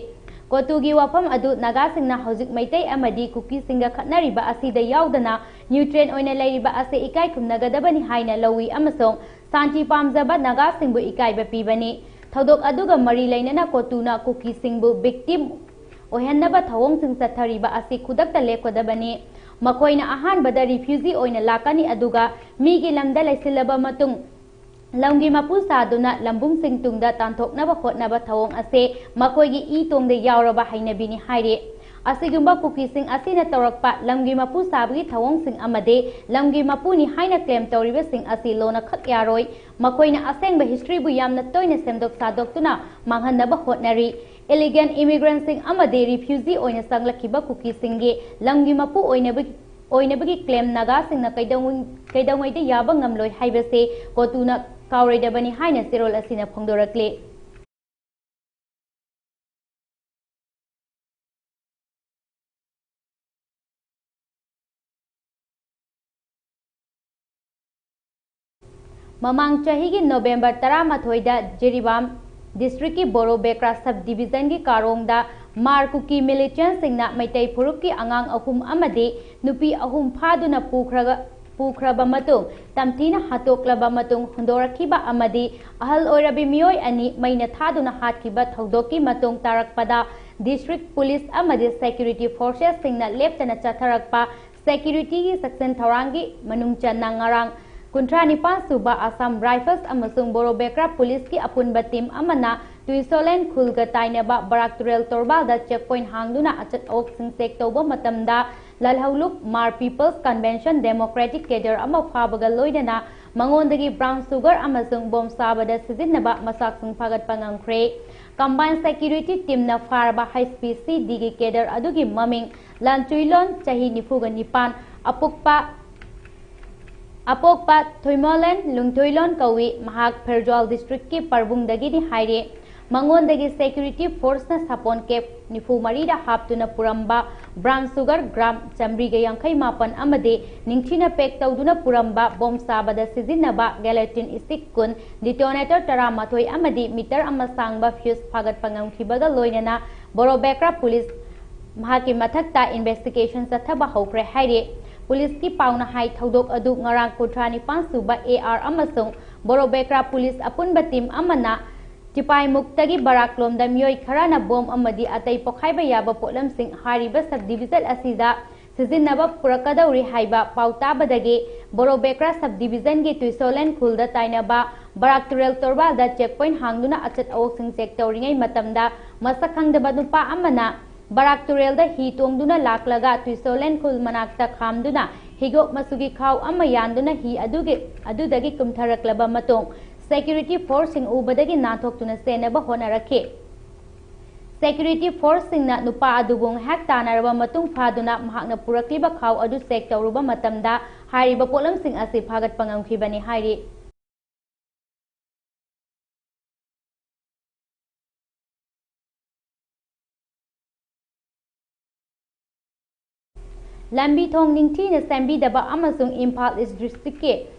ꯀꯣꯇꯨꯒꯤ ꯋꯥꯐꯝ ꯑꯗꯨ ꯅꯥꯒꯥꯁꯤꯡꯅ ꯍꯧꯖꯤꯛ ꯃꯩꯇꯩ ꯑꯃꯗꯤ ꯀꯨꯀꯤꯁꯤꯡꯒ ꯈꯠꯅꯔꯤꯕ ꯑꯁꯤꯗ ꯌꯥꯎꯗꯅ neutral ꯑꯣꯏꯅ ꯂꯩꯔꯤꯕ ꯑꯁꯤ ꯏꯀꯥꯏ ꯈꯨꯝꯅꯒꯗꯕꯅꯤ ꯍꯥꯏꯅ ꯂꯧꯏ ꯑꯃꯁꯨꯡ ꯁꯥꯟꯇꯤ ꯄꯥꯝꯖꯕ ꯅꯥꯒꯥꯁꯤꯡꯕꯨ ꯏꯀꯥꯏꯕ ꯄꯤꯕꯅꯤ꯫ ꯊꯧꯗꯣꯛ ꯑꯗꯨꯒ ꯃꯔꯤ ꯂꯩꯅꯅ ꯀꯣꯇꯨꯅ ꯀꯨꯀꯤꯁꯤꯡꯕꯨ victim ꯑꯣꯏꯍꯟꯅꯕ ꯊꯧꯑꯣꯡꯁꯤꯡ ꯆꯠꯊꯔꯤꯕ ꯑꯁꯤ ꯈꯨꯗꯛꯇ ꯂꯦꯞꯀꯗꯕꯅꯤ꯫ ꯃꯈꯣꯏꯅ ꯑꯍꯥꯟꯕꯗ refugee ꯑꯣꯏꯅ ꯂꯥꯛꯀꯅꯤ, ꯑꯗꯨꯒ ꯃꯤꯒꯤ ꯂꯝꯗ ꯂꯩꯁꯤꯜꯂꯕ ꯃꯇꯨꯡ ꯂꯝꯒꯤ ꯃꯄꯨ ꯁꯥꯗꯨꯅ ꯂꯝꯕꯨꯡꯁꯤꯡ ꯇꯨꯡꯗ ꯇꯥꯟꯊꯣꯛꯅꯕ ꯍꯣꯠꯅꯕ ꯊꯧꯑꯣꯡ ꯑꯁꯤ ꯃꯈꯣꯏꯒꯤ ꯏ ꯇꯣꯡꯗ ꯌꯥꯎꯔꯕ ꯍꯩꯅꯕꯤꯅꯤ ꯍꯥꯏꯔꯤ꯫ ꯑꯁꯤꯒꯨꯝꯕ ꯀꯨꯀꯤꯁꯤꯡ ꯑꯁꯤꯅ ꯇꯧꯔꯛꯄ ꯂꯝꯒꯤ ꯃꯄꯨ ꯁꯥꯕꯒꯤ ꯊꯧꯑꯣꯡꯁꯤꯡ ꯑꯃꯗꯤ ꯂꯝꯒꯤ ꯃꯄꯨꯅꯤ ꯍꯥꯏꯅ claim ꯇꯧꯔꯤꯕꯁꯤꯡ ꯑꯁꯤ ꯂꯣꯟꯅꯈꯛ ꯌꯥꯔꯣꯏ꯫ ꯃꯈꯣꯏꯅ ꯑꯁꯦꯡꯕ historyꯕꯨ ꯌꯥꯝꯅ ꯇꯣꯏꯅ ꯁꯦꯝꯗꯣꯛ ꯁꯥꯗꯣꯛꯇꯨꯅ ꯃꯥꯡꯍꯟꯅꯕ ꯍꯣꯠꯅꯔꯤ꯫ Illegal immigrantꯁꯤꯡ ꯑꯃꯗꯤ refugee ꯑꯣꯏꯅ ꯆꯪꯂꯛꯈꯤꯕ ꯀꯨꯀꯤꯁꯤꯡꯒꯤ ꯂꯝꯒꯤ ꯃꯄꯨ ꯑꯣꯏꯅꯕꯒꯤ ꯑꯣꯏꯅꯕꯒꯤ claim ꯅꯥꯒꯥꯁꯤꯡꯅ ꯀꯩꯗꯧꯉꯩ- ꯀꯩꯗꯧꯉꯩꯗ ꯌꯥꯕ ꯉꯝꯂꯣꯏ ꯍꯥꯏꯕꯁꯤ ꯀꯣꯇꯨꯅ ꯀꯥꯎꯔꯣꯏꯗꯕꯅꯤ ꯍꯥꯏꯅ ꯆꯦꯔꯣꯜ ꯑꯁꯤꯅ ꯐꯣꯡꯗꯣꯔꯛꯂꯤ꯫ ꯃꯃꯥꯡ ꯆꯍꯤꯒꯤ ꯅꯣꯕꯦꯝꯕꯔ ꯇꯔꯥꯃꯥꯊꯣꯏꯗ ꯖꯤꯔꯤꯕꯥꯝ districtꯀꯤ ꯕꯣꯔꯣ ꯕꯦꯀ꯭ꯔꯥ sub divisionꯒꯤ ꯀꯥꯔꯣꯡꯗ ꯃꯥꯔ ꯀꯨꯀꯤ militantꯁꯤꯡꯅ ꯃꯩꯇꯩ ꯐꯨꯔꯨꯞꯀꯤ ꯑꯉꯥꯡ ꯑꯍꯨꯝ ꯑꯃꯗꯤ ꯅꯨꯄꯤ ꯑꯍꯨꯝ ꯐꯥꯗꯨꯅ ꯄꯨꯈ꯭ꯔꯒ ꯄꯨꯈ꯭ꯔꯕ ꯃꯇꯨꯡ, ꯇꯝꯊꯤꯅ ꯍꯥꯠꯇꯣꯛꯂꯕ ꯃꯇꯨꯡ ꯍꯨꯟꯗꯣꯔꯛꯈꯤꯕ ꯑꯃꯗꯤ ꯑꯍꯜ ꯑꯣꯏꯔꯕꯤ ꯃꯤꯑꯣꯏ ꯑꯅꯤ ꯃꯩꯅ ꯊꯥꯗꯨꯅ ꯍꯥꯠꯈꯤꯕ ꯊꯧꯗꯣꯛꯀꯤ ꯃꯇꯨꯡ ꯇꯥꯔꯛꯄꯗ, district police ꯑꯃꯗꯤ security forcesꯁꯤꯡꯅ ꯂꯦꯞꯇꯅ ꯆꯠꯊꯔꯛꯄ securityꯒꯤ ꯆꯦꯛꯁꯤꯟ ꯊꯧꯔꯥꯡꯒꯤ ꯃꯅꯨꯡ ꯆꯟꯅ ꯉꯔꯥꯡ ꯀꯨꯟꯊ꯭ꯔꯥ ꯅꯤꯄꯥꯟ ꯁꯨꯕ Assam Rifles ꯑꯃꯁꯨꯡ ꯕꯣꯔꯣ ꯕꯦꯀ꯭ꯔꯥ policeꯀꯤ ꯑꯄꯨꯟꯕ team ꯑꯃꯅ ꯇꯨꯏꯁꯣꯂꯦꯟ ꯈꯨꯜꯒ ꯇꯥꯏꯅꯕ ꯕꯔꯥꯛ ꯇꯨꯔꯦꯜ ꯇꯣꯔꯕꯥꯜꯗ checkpoint ꯍꯥꯡꯗꯨꯅ ꯑꯆꯠ ꯑꯋꯣꯛꯁꯤꯡ check ꯇꯧꯕ ꯃꯇꯝꯗ, ꯂꯥꯜꯍꯧꯂꯨꯞ ꯃꯥꯔ People's Convention Democratic Cadre ꯑꯃ ꯐꯥꯕꯒ ꯂꯣꯏꯅꯅ ꯃꯉꯣꯟꯗꯒꯤ brown sugar ꯑꯃꯁꯨꯡ ꯕꯣꯝ ꯁꯥꯕꯗ ꯁꯤꯖꯤꯟꯅꯕ ꯃꯆꯥꯛꯁꯤꯡ ꯐꯥꯒꯠꯄ ꯉꯝꯈ꯭ꯔꯦ꯫ Combined Security Teamꯅ ꯐꯥꯔꯕ H P C Dꯒꯤ cadre ꯑꯗꯨꯒꯤ ꯃꯃꯤꯡ ꯂꯥꯟꯆꯨꯏꯂꯣꯟ, ꯆꯍꯤ ꯅꯤꯐꯨꯒ ꯅꯤꯄꯥꯟ, ꯑꯄꯣꯛꯄ ꯑꯄꯣꯛꯄ ꯊꯣꯏꯃꯣꯂꯦꯟ ꯂꯨꯡꯊꯣꯏꯂꯣꯟ ꯀꯧꯏ꯫ ꯃꯍꯥꯛ ꯐꯦꯔꯖ꯭ꯋꯥꯜ districtꯀꯤ ꯄꯔꯕꯨꯡꯗꯒꯤꯅꯤ ꯍꯥꯏꯔꯤ꯫ ꯃꯉꯣꯟꯗꯒꯤ security forceꯅ ꯁꯥꯄꯣꯟ cap ꯅꯤꯐꯨ ꯃꯔꯤꯗ ꯍꯥꯞꯇꯨꯅ ꯄꯨꯔꯝꯕ brown sugar gram ꯆꯥꯃꯔꯤꯒ ꯌꯥꯡꯈꯩ ꯃꯥꯄꯟ ꯑꯃꯗꯤ ꯅꯤꯡꯊꯤꯅ pack ꯇꯧꯗꯨꯅ ꯄꯨꯔꯝꯕ ꯕꯣꯝ ꯁꯥꯕꯗ ꯁꯤꯖꯤꯟꯅꯕ gelatin stick ꯀꯨꯟ, detonator ꯇꯔꯥꯃꯥꯊꯣꯏ ꯑꯃꯗꯤ meter ꯑꯃ ꯁꯥꯡꯕ fuse ꯐꯥꯒꯠꯄ ꯉꯝꯈꯤꯕꯒ ꯂꯣꯏꯅꯅ ꯕꯣꯔꯣꯕꯦꯀ꯭ꯔꯥ police ꯃꯍꯥꯛꯀꯤ ꯃꯊꯛꯇ investigation ꯆꯠꯊꯕ ꯍꯧꯈ꯭ꯔꯦ ꯍꯥꯏꯔꯤ꯫ Policeꯀꯤ ꯄꯥꯎꯅ ꯍꯥꯏ, ꯊꯧꯗꯣꯛ ꯑꯗꯨ ꯉꯔꯥꯡ ꯀꯨꯟꯊ꯭ꯔꯥ ꯅꯤꯄꯥꯟ ꯁꯨꯕ A R ꯑꯃꯁꯨꯡ ꯕꯣꯔꯣꯕꯦꯀ꯭ꯔꯥ police ꯑꯄꯨꯟꯕ team ꯑꯃꯅ ꯆꯤꯄꯥꯏꯃꯨꯛꯇꯒꯤ ꯕꯔꯥꯛꯂꯣꯝꯗ ꯃꯤꯑꯣꯏ ꯈꯔꯅ ꯕꯣꯝ ꯑꯃꯗꯤ ꯑꯇꯩ ꯄꯣꯈꯥꯏꯕ ꯌꯥꯕ ꯄꯣꯠꯂꯝꯁꯤꯡ ꯍꯥꯏꯔꯤꯕ sub division ꯑꯁꯤꯗ ꯁꯤꯖꯤꯟꯅꯕ ꯄꯨꯔꯛꯀꯗꯧꯔꯤ ꯍꯥꯏꯕ ꯄꯥꯎ ꯇꯥꯕꯗꯒꯤ ꯕꯣꯔꯣꯕꯦꯀ꯭ꯔꯥ sub divisionꯒꯤ ꯇꯨꯏꯁꯣꯂꯦꯟ ꯈꯨꯜꯗ ꯇꯥꯏꯅꯕ ꯕꯔꯥꯛ ꯇꯨꯔꯦꯜ ꯇꯣꯔꯕꯥꯜꯗ checkpoint ꯍꯥꯡꯗꯨꯅ ꯑꯆꯠ ꯑꯋꯣꯛꯁꯤꯡ check ꯇꯧꯔꯤꯉꯩ ꯃꯇꯝꯗ, ꯃꯁꯛ ꯈꯪꯗꯕ ꯅꯨꯄꯥ ꯑꯃꯅ ꯕꯔꯥꯛ ꯇꯨꯔꯦꯜꯗ ꯍꯤ ꯇꯣꯡꯗꯨꯅ ꯂꯥꯛꯂꯒ ꯇꯨꯏꯁꯣꯂꯦꯟ ꯈꯨꯜ ꯃꯅꯥꯛꯇ ꯈꯥꯝꯗꯨꯅ ꯍꯤꯒꯣꯛ ꯃꯆꯨꯒꯤ ꯈꯥꯎ ꯑꯃ ꯌꯥꯟꯗꯨꯅ ꯍꯤ ꯑꯗꯨꯒꯤ ꯑꯗꯨꯗꯒꯤ ꯀꯨꯝꯊꯔꯛꯂꯕ ꯃꯇꯨꯡ, security forceꯁꯤꯡ ꯎꯕꯗꯒꯤ ꯅꯥꯟꯊꯣꯛꯇꯨꯅ ꯆꯦꯟꯅꯕ ꯍꯣꯠꯅꯔꯛꯈꯤ꯫ Security forceꯁꯤꯡꯅ ꯅꯨꯄꯥ ꯑꯗꯨꯕꯨ ꯉꯥꯏꯍꯥꯛ ꯇꯥꯟꯅꯔꯕ ꯃꯇꯨꯡ ꯐꯥꯗꯨꯅ ꯃꯍꯥꯛꯅ ꯄꯨꯔꯛꯂꯤꯕ ꯈꯥꯎ ꯑꯗꯨ check ꯇꯧꯔꯨꯕ ꯃꯇꯝꯗ ꯍꯥꯏꯔꯤꯕ ꯄꯣꯠꯂꯝꯁꯤꯡ ꯑꯁꯤ ꯐꯥꯒꯠꯄ ꯉꯝꯈꯤꯕꯅꯤ ꯍꯥꯏꯔꯤ꯫ ꯂꯝꯕꯤ ꯊꯣꯡ ꯅꯤꯡꯊꯤꯅ ꯁꯦꯝꯕꯤꯗꯕ ꯑꯃꯁꯨꯡ ꯏꯝꯐꯥꯜ ꯏꯁ ꯗꯤꯁꯇ꯭ꯔꯤꯛꯀꯤ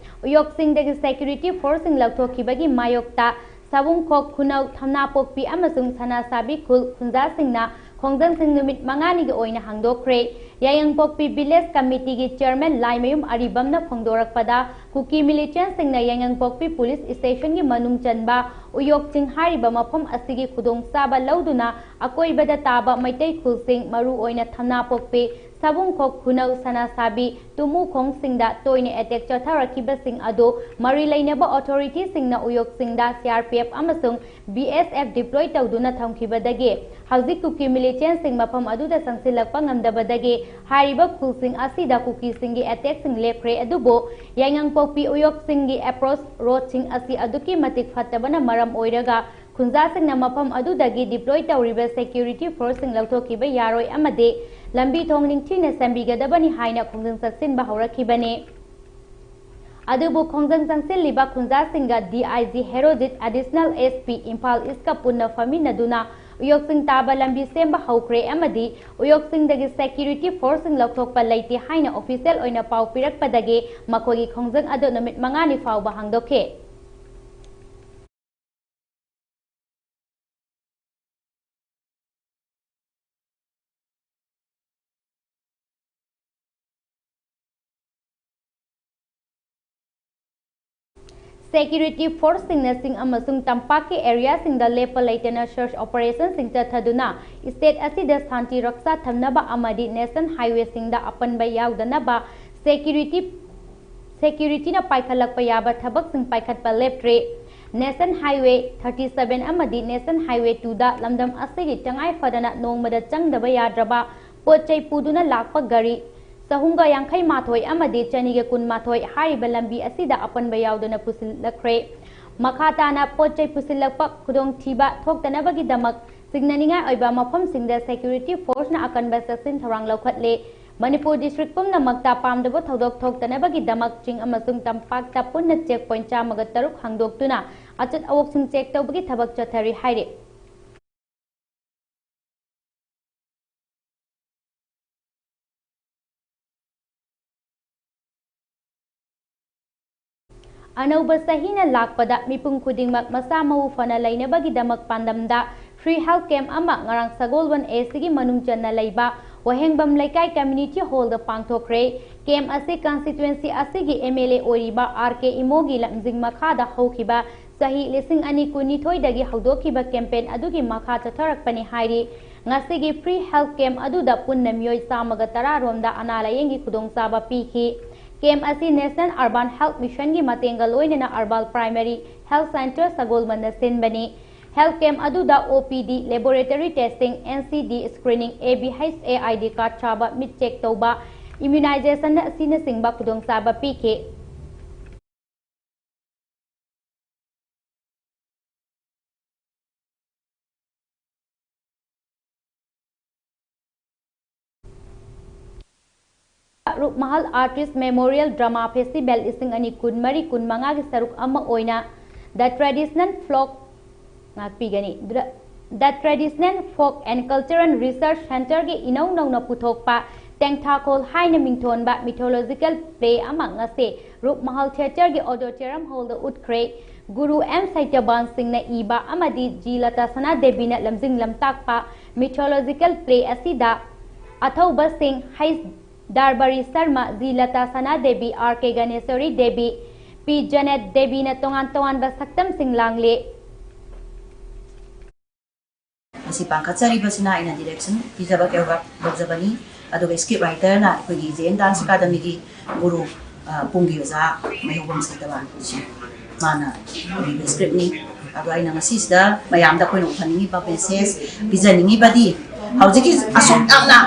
ꯎꯌꯣꯛꯁꯤꯡꯗꯒꯤ security forceꯁꯤꯡ ꯂꯧꯊꯣꯛꯈꯤꯕꯒꯤ ꯃꯥꯌꯣꯛꯇ ꯁꯥꯕꯨꯡꯈꯣꯛ, ꯈꯨꯅꯧ, ꯊꯝꯅꯥꯄꯣꯛꯄꯤ ꯑꯃꯁꯨꯡ ꯁꯅꯥꯁꯥꯕꯤ ꯈꯨꯜ ꯈꯨꯟꯖꯥꯁꯤꯡꯅ ꯈꯣꯡꯖꯪꯁꯤꯡ ꯅꯨꯃꯤꯠ ꯃꯉꯥꯅꯤꯒꯤ ꯑꯣꯏꯅ ꯍꯥꯡꯗꯣꯛꯈ꯭ꯔꯦ꯫ ꯌꯥꯏꯉꯪꯄꯣꯛꯄꯤ village committeeꯒꯤ chairman ꯂꯥꯏꯃꯌꯨꯝ ꯑꯔꯤꯕꯝꯅ ꯐꯣꯡꯗꯣꯔꯛꯄꯗ, ꯀꯨꯀꯤ militiaꯁꯤꯡꯅ ꯌꯥꯏꯉꯪꯄꯣꯛꯄꯤ police stationꯒꯤ ꯃꯅꯨꯡ ꯆꯟꯕ ꯎꯌꯣꯛ ꯆꯤꯡ ꯍꯥꯏꯔꯤꯕ ꯃꯐꯝ ꯑꯁꯤꯒꯤ ꯈꯨꯗꯣꯡꯆꯥꯕ ꯂꯧꯗꯨꯅ ꯑꯀꯣꯏꯕꯗ ꯇꯥꯕ ꯃꯩꯇꯩ ꯈꯨꯜꯁꯤꯡ, ꯃꯔꯨꯑꯣꯏꯅ ꯊꯝꯅꯥꯄꯣꯛꯄꯤ, ꯁꯥꯕꯨꯡꯈꯣꯛ, ꯈꯨꯅꯧ, ꯁꯅꯥꯁꯥꯕꯤ, ꯇꯨꯃꯨꯈꯣꯡꯁꯤꯡꯗ ꯇꯣꯏꯅ attack ꯆꯠꯊꯔꯛꯈꯤꯕꯁꯤꯡ ꯑꯗꯨ ꯃꯔꯤ ꯂꯩꯅꯕ authorityꯁꯤꯡꯅ ꯎꯌꯣꯛꯁꯤꯡꯗ CRPF ꯑꯃꯁꯨꯡ BSF deploy ꯇꯧꯗꯨꯅ ꯊꯝꯈꯤꯕꯗꯒꯤ ꯍꯧꯖꯤꯛ ꯀꯨꯀꯤ militiaꯁꯤꯡ ꯃꯐꯝ ꯑꯗꯨꯗ ꯆꯪꯁꯤꯜꯂꯛꯄ ꯉꯝꯗꯕꯗꯒꯤ ꯍꯥꯏꯔꯤꯕ ꯈꯨꯜꯁꯤꯡ ꯑꯁꯤꯗ ꯀꯨꯀꯤꯁꯤꯡꯒꯤ attackꯁꯤꯡ ꯂꯦꯞꯈ꯭ꯔꯦ꯫ ꯑꯗꯨꯕꯨ ꯌꯥꯏꯉꯪꯄꯣꯛꯄꯤ ꯎꯌꯣꯛꯁꯤꯡꯒꯤ approach roadꯁꯤꯡ ꯑꯁꯤ ꯑꯗꯨꯛꯀꯤ ꯃꯇꯤꯛ ꯐꯠꯇꯕꯅ ꯃꯔꯝ ꯑꯣꯏꯔꯒ ꯈꯨꯟꯖꯥꯁꯤꯡꯅ ꯃꯐꯝ ꯑꯗꯨꯗꯒꯤ deploy ꯇꯧꯔꯤꯕ security forceꯁꯤꯡ ꯂꯧꯊꯣꯛꯈꯤꯕ ꯌꯥꯔꯣꯏ ꯑꯃꯗꯤ ꯂꯝꯕꯤ ꯊꯣꯡ ꯅꯤꯡꯊꯤꯅ ꯁꯦꯝꯕꯤꯒꯗꯕꯅꯤ ꯍꯥꯏꯅ ꯈꯣꯡꯖꯪ ꯆꯪꯁꯤꯟꯕ ꯍꯧꯔꯛꯈꯤꯕꯅꯤ꯫ ꯑꯗꯨꯕꯨ ꯈꯣꯡꯖꯪ ꯆꯪꯁꯤꯜꯂꯤꯕ ꯈꯨꯟꯖꯥꯁꯤꯡꯒ DIG Herojit, Additional SP Imphal Eastꯀ ꯄꯨꯟꯅ ꯐꯝꯃꯤꯟꯅꯗꯨꯅ ꯎꯌꯣꯛꯁꯤꯡ ꯇꯥꯕ ꯂꯝꯕꯤ ꯁꯦꯝꯕ ꯍꯧꯈ꯭ꯔꯦ ꯑꯃꯗꯤ ꯎꯌꯣꯛꯁꯤꯡꯗꯒꯤ security forceꯁꯤꯡ ꯂꯧꯊꯣꯛꯄ ꯂꯩꯇꯦ ꯍꯥꯏꯅ official ꯑꯣꯏꯅ ꯄꯥꯎ ꯄꯤꯔꯛꯄꯗꯒꯤ ꯃꯈꯣꯏꯒꯤ ꯈꯣꯡꯖꯪ ꯑꯗꯨ ꯅꯨꯃꯤꯠ ꯃꯉꯥꯅꯤ ꯐꯥꯎꯕ ꯍꯥꯡꯗꯣꯛꯈꯤ꯫ Security forceꯁꯤꯡꯅ ꯆꯤꯡ ꯑꯃꯁꯨꯡ ꯇꯝꯄꯥꯛꯀꯤ areaꯁꯤꯡꯗ ꯂꯦꯞꯄ ꯂꯩꯇꯅ search operationꯁꯤꯡ ꯆꯠꯊꯗꯨꯅ state ꯑꯁꯤꯗ ꯁꯥꯟꯇꯤ ꯔꯛꯁꯥ ꯊꯝꯅꯕ ꯑꯃꯗꯤ national highwayꯁꯤꯡꯗ ꯑꯄꯟꯕ ꯌꯥꯎꯗꯅꯕ security, securityꯅ ꯄꯥꯏꯈꯠꯂꯛꯄ ꯌꯥꯕ ꯊꯕꯛꯁꯤꯡ ꯄꯥꯏꯈꯠꯄ ꯂꯦꯞꯇ꯭ꯔꯤ꯫ National Highway thirty seven ꯑꯃꯗꯤ National Highway twoꯗ ꯂꯝꯗꯝ ꯑꯁꯤꯒꯤ ꯇꯉꯥꯏ ꯐꯗꯅ ꯅꯣꯡꯃꯗ ꯆꯪꯗꯕ ꯌꯥꯗ꯭ꯔꯕ ꯄꯣꯠ ꯆꯩ ꯄꯨꯗꯨꯅ ꯂꯥꯛꯄ ꯒꯥꯔꯤ ꯆꯍꯨꯝꯒ ꯌꯥꯡꯈꯩ ꯃꯥꯊꯣꯏ ꯑꯃꯗꯤ ꯆꯅꯤꯒ ꯀꯨꯟ ꯃꯥꯊꯣꯏ ꯍꯥꯏꯔꯤꯕ ꯂꯝꯕꯤ ꯑꯁꯤꯗ ꯑꯄꯟꯕ ꯌꯥꯎꯗꯅ ꯄꯨꯁꯤꯜꯂꯛꯈ꯭ꯔꯦ꯫ ꯃꯈꯥ ꯇꯥꯅ ꯄꯣꯠ ꯆꯩ ꯄꯨꯁꯤꯜꯂꯛꯄ ꯈꯨꯗꯣꯡꯊꯤꯕ ꯊꯣꯛꯇꯅꯕꯒꯤꯗꯃꯛ ꯆꯤꯡꯅꯅꯤꯡꯉꯥꯏ ꯑꯣꯏꯕ ꯃꯐꯝꯁꯤꯡꯗ security forceꯅ ꯑꯀꯟꯕ ꯆꯦꯛꯁꯤꯟ ꯊꯧꯔꯥꯡ ꯂꯧꯈꯠꯂꯦ꯫ ꯃꯅꯤꯄꯨꯔ district ꯄꯨꯝꯅꯃꯛꯇ ꯄꯥꯝꯗꯕ ꯊꯧꯗꯣꯛ ꯊꯣꯛꯇꯅꯕꯒꯤ ꯗꯃꯛ ꯆꯤꯡ ꯑꯃꯁꯨꯡ ꯇꯝꯄꯥꯛꯇ ꯄꯨꯟꯅ check point ꯆꯥꯝꯃꯒ ꯇꯔꯨꯛ ꯍꯥꯡꯗꯣꯛꯇꯨꯅ ꯑꯆꯠ ꯑꯋꯣꯛꯁꯤꯡ check ꯇꯧꯕꯒꯤ ꯊꯕꯛ ꯆꯠꯊꯔꯤ ꯍꯥꯏꯔꯤ꯫ ꯑꯅꯧꯕ ꯆꯍꯤꯅ ꯂꯥꯛꯄꯗ ꯃꯤꯄꯨꯝ ꯈꯨꯗꯤꯡꯃꯛ ꯃꯁꯥ ꯃꯎ ꯐꯅ ꯂꯩꯅꯕꯒꯤꯗꯃꯛ ꯄꯥꯟꯗꯝꯗ free health camp ꯑꯃ ꯉꯔꯥꯡ ꯁꯒꯣꯜꯕꯟ ACꯒꯤ ꯃꯅꯨꯡ ꯆꯟꯅ ꯂꯩꯕ ꯋꯥꯍꯦꯡꯕꯝ ꯂꯩꯀꯥꯏ community hallꯗ ꯄꯥꯡꯊꯣꯛꯈ꯭ꯔꯦ꯫ Camp ꯑꯁꯤ constituency ꯑꯁꯤꯒꯤ MLA ꯑꯣꯏꯔꯤꯕ R K ꯏꯃꯣꯒꯤ ꯂꯝꯖꯤꯡ ꯃꯈꯥꯗ ꯍꯧꯈꯤꯕ ꯆꯍꯤ ꯂꯤꯁꯤꯡ ꯑꯅꯤ ꯀꯨꯟꯅꯤꯊꯣꯏꯗꯒꯤ ꯍꯧꯗꯣꯛꯈꯤꯕ campaign ꯑꯗꯨꯒꯤ ꯃꯈꯥ ꯆꯠꯊꯔꯛꯄꯅꯤ ꯍꯥꯏꯔꯤ꯫ ꯉꯁꯤꯒꯤ free health camp ꯑꯗꯨꯗ ꯄꯨꯟꯅ ꯃꯤꯑꯣꯏ ꯆꯥꯝꯃꯒ ꯇꯔꯥ ꯔꯣꯝꯗ ꯑꯅꯥ ꯂꯥꯌꯦꯡꯒꯤ ꯈꯨꯗꯣꯡꯆꯥꯕ ꯄꯤꯈꯤ꯫ Camp ꯑꯁꯤ National Urban Health Missionꯒꯤ ꯃꯇꯦꯡꯒ ꯂꯣꯏꯅꯅ Urban Primary Health Centre ꯁꯒꯣꯜꯕꯟꯗ ꯁꯤꯟꯕꯅꯤ꯫ Health camp ꯑꯗꯨꯗ OPD, laboratory testing, NCD screening, ABHA ID card ꯁꯥꯕ, ꯃꯤꯠ check ꯇꯧꯕ, immunization ꯑꯁꯤꯅꯆꯤꯡꯕ ꯈꯨꯗꯣꯡꯆꯥꯕ ꯄꯤꯈꯤ꯫ ꯔꯨꯞꯃꯍꯜ Artist Memorial Drama Festival ꯂꯤꯁꯤꯡ ꯑꯅꯤ ꯀꯨꯟꯃꯔꯤ ꯀꯨꯟꯃꯉꯥꯒꯤ ꯁꯔꯨꯛ ꯑꯃ ꯑꯣꯏꯅ The Traditional Folk ꯉꯥꯛꯄꯤꯒꯅꯤ꯫ Dra-, The Traditional Folk and Cultural Research Centreꯒꯤ ꯏꯅꯧ ꯅꯧꯅ ꯄꯨꯊꯣꯛꯄ ꯇꯦꯡꯊꯥꯈꯣꯜ ꯍꯥꯏꯅ ꯃꯤꯡꯊꯣꯟꯕ mythological play ꯑꯃ ꯉꯁꯤ ꯔꯨꯞꯃꯍꯜ Theatreꯒꯤ Auditorium Hallꯗ ꯎꯠꯈ꯭ꯔꯦ꯫ ꯒꯨꯔꯨ ꯑꯦꯝ ꯁꯇ꯭ꯌꯕꯥꯟ ꯁꯤꯡꯅ ꯏꯕ ꯑꯃꯗꯤ ꯖꯤ ꯂꯇꯥ ꯁꯅꯥ ꯗꯦꯕꯤꯅ ꯂꯝꯖꯤꯡ ꯂꯝꯇꯥꯛꯄ mythological play ꯑꯁꯤꯗ ꯑꯊꯧꯕꯁꯤꯡ ꯍꯩꯆ ꯗꯥꯔꯕꯥꯔꯤ ꯁꯔꯃ, ꯖꯤ ꯂꯇꯥ ꯁꯅꯥ ꯗꯦꯕꯤ, ꯑꯥꯔ ꯀꯦ ꯒꯅꯦꯁꯣꯔꯤ ꯗꯦꯕꯤ, ꯄꯤ ꯖꯅꯦꯠ ꯗꯦꯕꯤꯅ ꯇꯣꯉꯥꯟ ꯇꯣꯉꯥꯟꯕ ꯁꯛꯇꯝꯁꯤꯡ ꯂꯥꯡꯂꯤ꯫ ꯃꯁꯤ ꯄꯥꯡꯈꯠꯆꯔꯤꯕꯁꯤꯅ ꯑꯩꯅ direction ꯄꯤꯖꯕ ꯀꯦꯔꯣꯒ꯭ꯔꯥꯐ ꯂꯧꯖꯕꯅꯤ꯫ ꯑꯗꯨꯒ script writerꯅ ꯑꯩꯈꯣꯏꯒꯤ ꯖꯦ ꯑꯦꯟ Dance Academyꯒꯤ ꯒꯨꯔꯨ, ꯑ, ꯄꯨꯡꯒꯤ ꯑꯣꯖꯥ ꯃꯩꯍꯧꯕꯝ ꯁꯩꯇꯕꯥꯟ, ꯃꯥꯅ ꯏꯕ scriptꯅꯤ꯫ ꯑꯗꯣ ꯑꯩꯅ ꯉꯁꯤꯁꯤꯗ ꯃꯌꯥꯝꯗ ꯑꯩꯈꯣꯏꯅ ꯎꯍꯟꯅꯤꯡꯉꯤꯕ, message ꯄꯤꯖꯅꯤꯡꯉꯤꯕꯗꯤ, ꯍꯧꯖꯤꯛꯀꯤ ꯑꯁꯨꯛ ꯌꯥꯝꯅ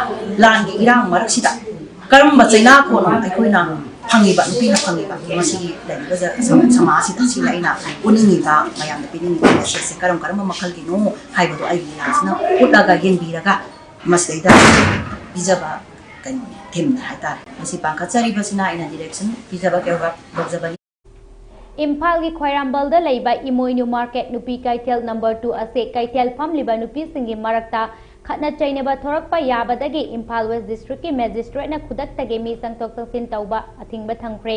ꯂꯥꯟꯒꯤ ꯏꯔꯥꯡ ꯃꯔꯛꯁꯤꯗ ꯀꯔꯝꯕ ꯆꯩꯅꯥꯈꯣꯟꯅꯣ ꯑꯩꯈꯣꯏꯅ ꯐꯪꯉꯤꯕ, ꯅꯨꯄꯤꯅ ꯐꯪꯉꯤꯕ ꯃꯁꯤꯒꯤ ꯂꯩꯔꯤꯕ ꯖ-, ꯁꯃꯥꯖꯁꯤꯗ ꯁꯤꯗ ꯑꯩꯅ ꯎꯠꯅꯤꯡꯉꯤꯕ, ꯃꯌꯥꯝꯗ ꯄꯤꯅꯤꯡꯉꯤꯕ message ꯁꯦ ꯀꯔꯝ ꯀꯔꯝꯕ ꯃꯈꯜꯒꯤꯅꯣ ꯍꯥꯏꯕꯗꯣ ꯑꯩꯒꯤ ꯂꯤꯂꯥꯁꯤꯅ ꯎꯠꯂꯒ ꯌꯦꯡꯕꯤꯔꯒ ꯃꯁꯤꯗꯩꯗ ꯄꯤꯖꯕ ꯀꯩꯅꯣꯅꯤ, theme ꯅꯤ ꯍꯥꯏꯇꯥꯔꯦ꯫ ꯃꯁꯤ ꯄꯥꯡꯈꯠꯆꯔꯤꯕꯁꯤꯅ ꯑꯩꯅ direction ꯄꯤꯖꯕ choreograph ꯇꯧꯖꯕꯅꯤ꯫ ꯏꯝꯐꯥꯜꯒꯤ ꯈ꯭ꯋꯥꯏꯔꯝꯕꯜꯗ ꯂꯩꯕ ꯏꯃꯣꯏꯅꯨ market ꯅꯨꯄꯤ ꯀꯩꯊꯦꯜ number two ꯑꯁꯤ ꯀꯩꯊꯦꯜ ꯐꯝꯂꯤꯕ ꯅꯨꯄꯤꯁꯤꯡꯒꯤ ꯃꯔꯛꯇ ꯈꯠꯅ ꯆꯩꯅꯕ ꯊꯣꯔꯛꯄ ꯌꯥꯕꯗꯒꯤ ꯏꯝꯐꯥꯜ West District ꯀꯤ magistrate ꯅ ꯈꯨꯗꯛꯇꯒꯤ ꯃꯤ ꯆꯪꯊꯣꯛ ꯆꯪꯁꯤꯟ ꯇꯧꯕ ꯑꯊꯤꯡꯕ ꯊꯝꯈ꯭ꯔꯦ꯫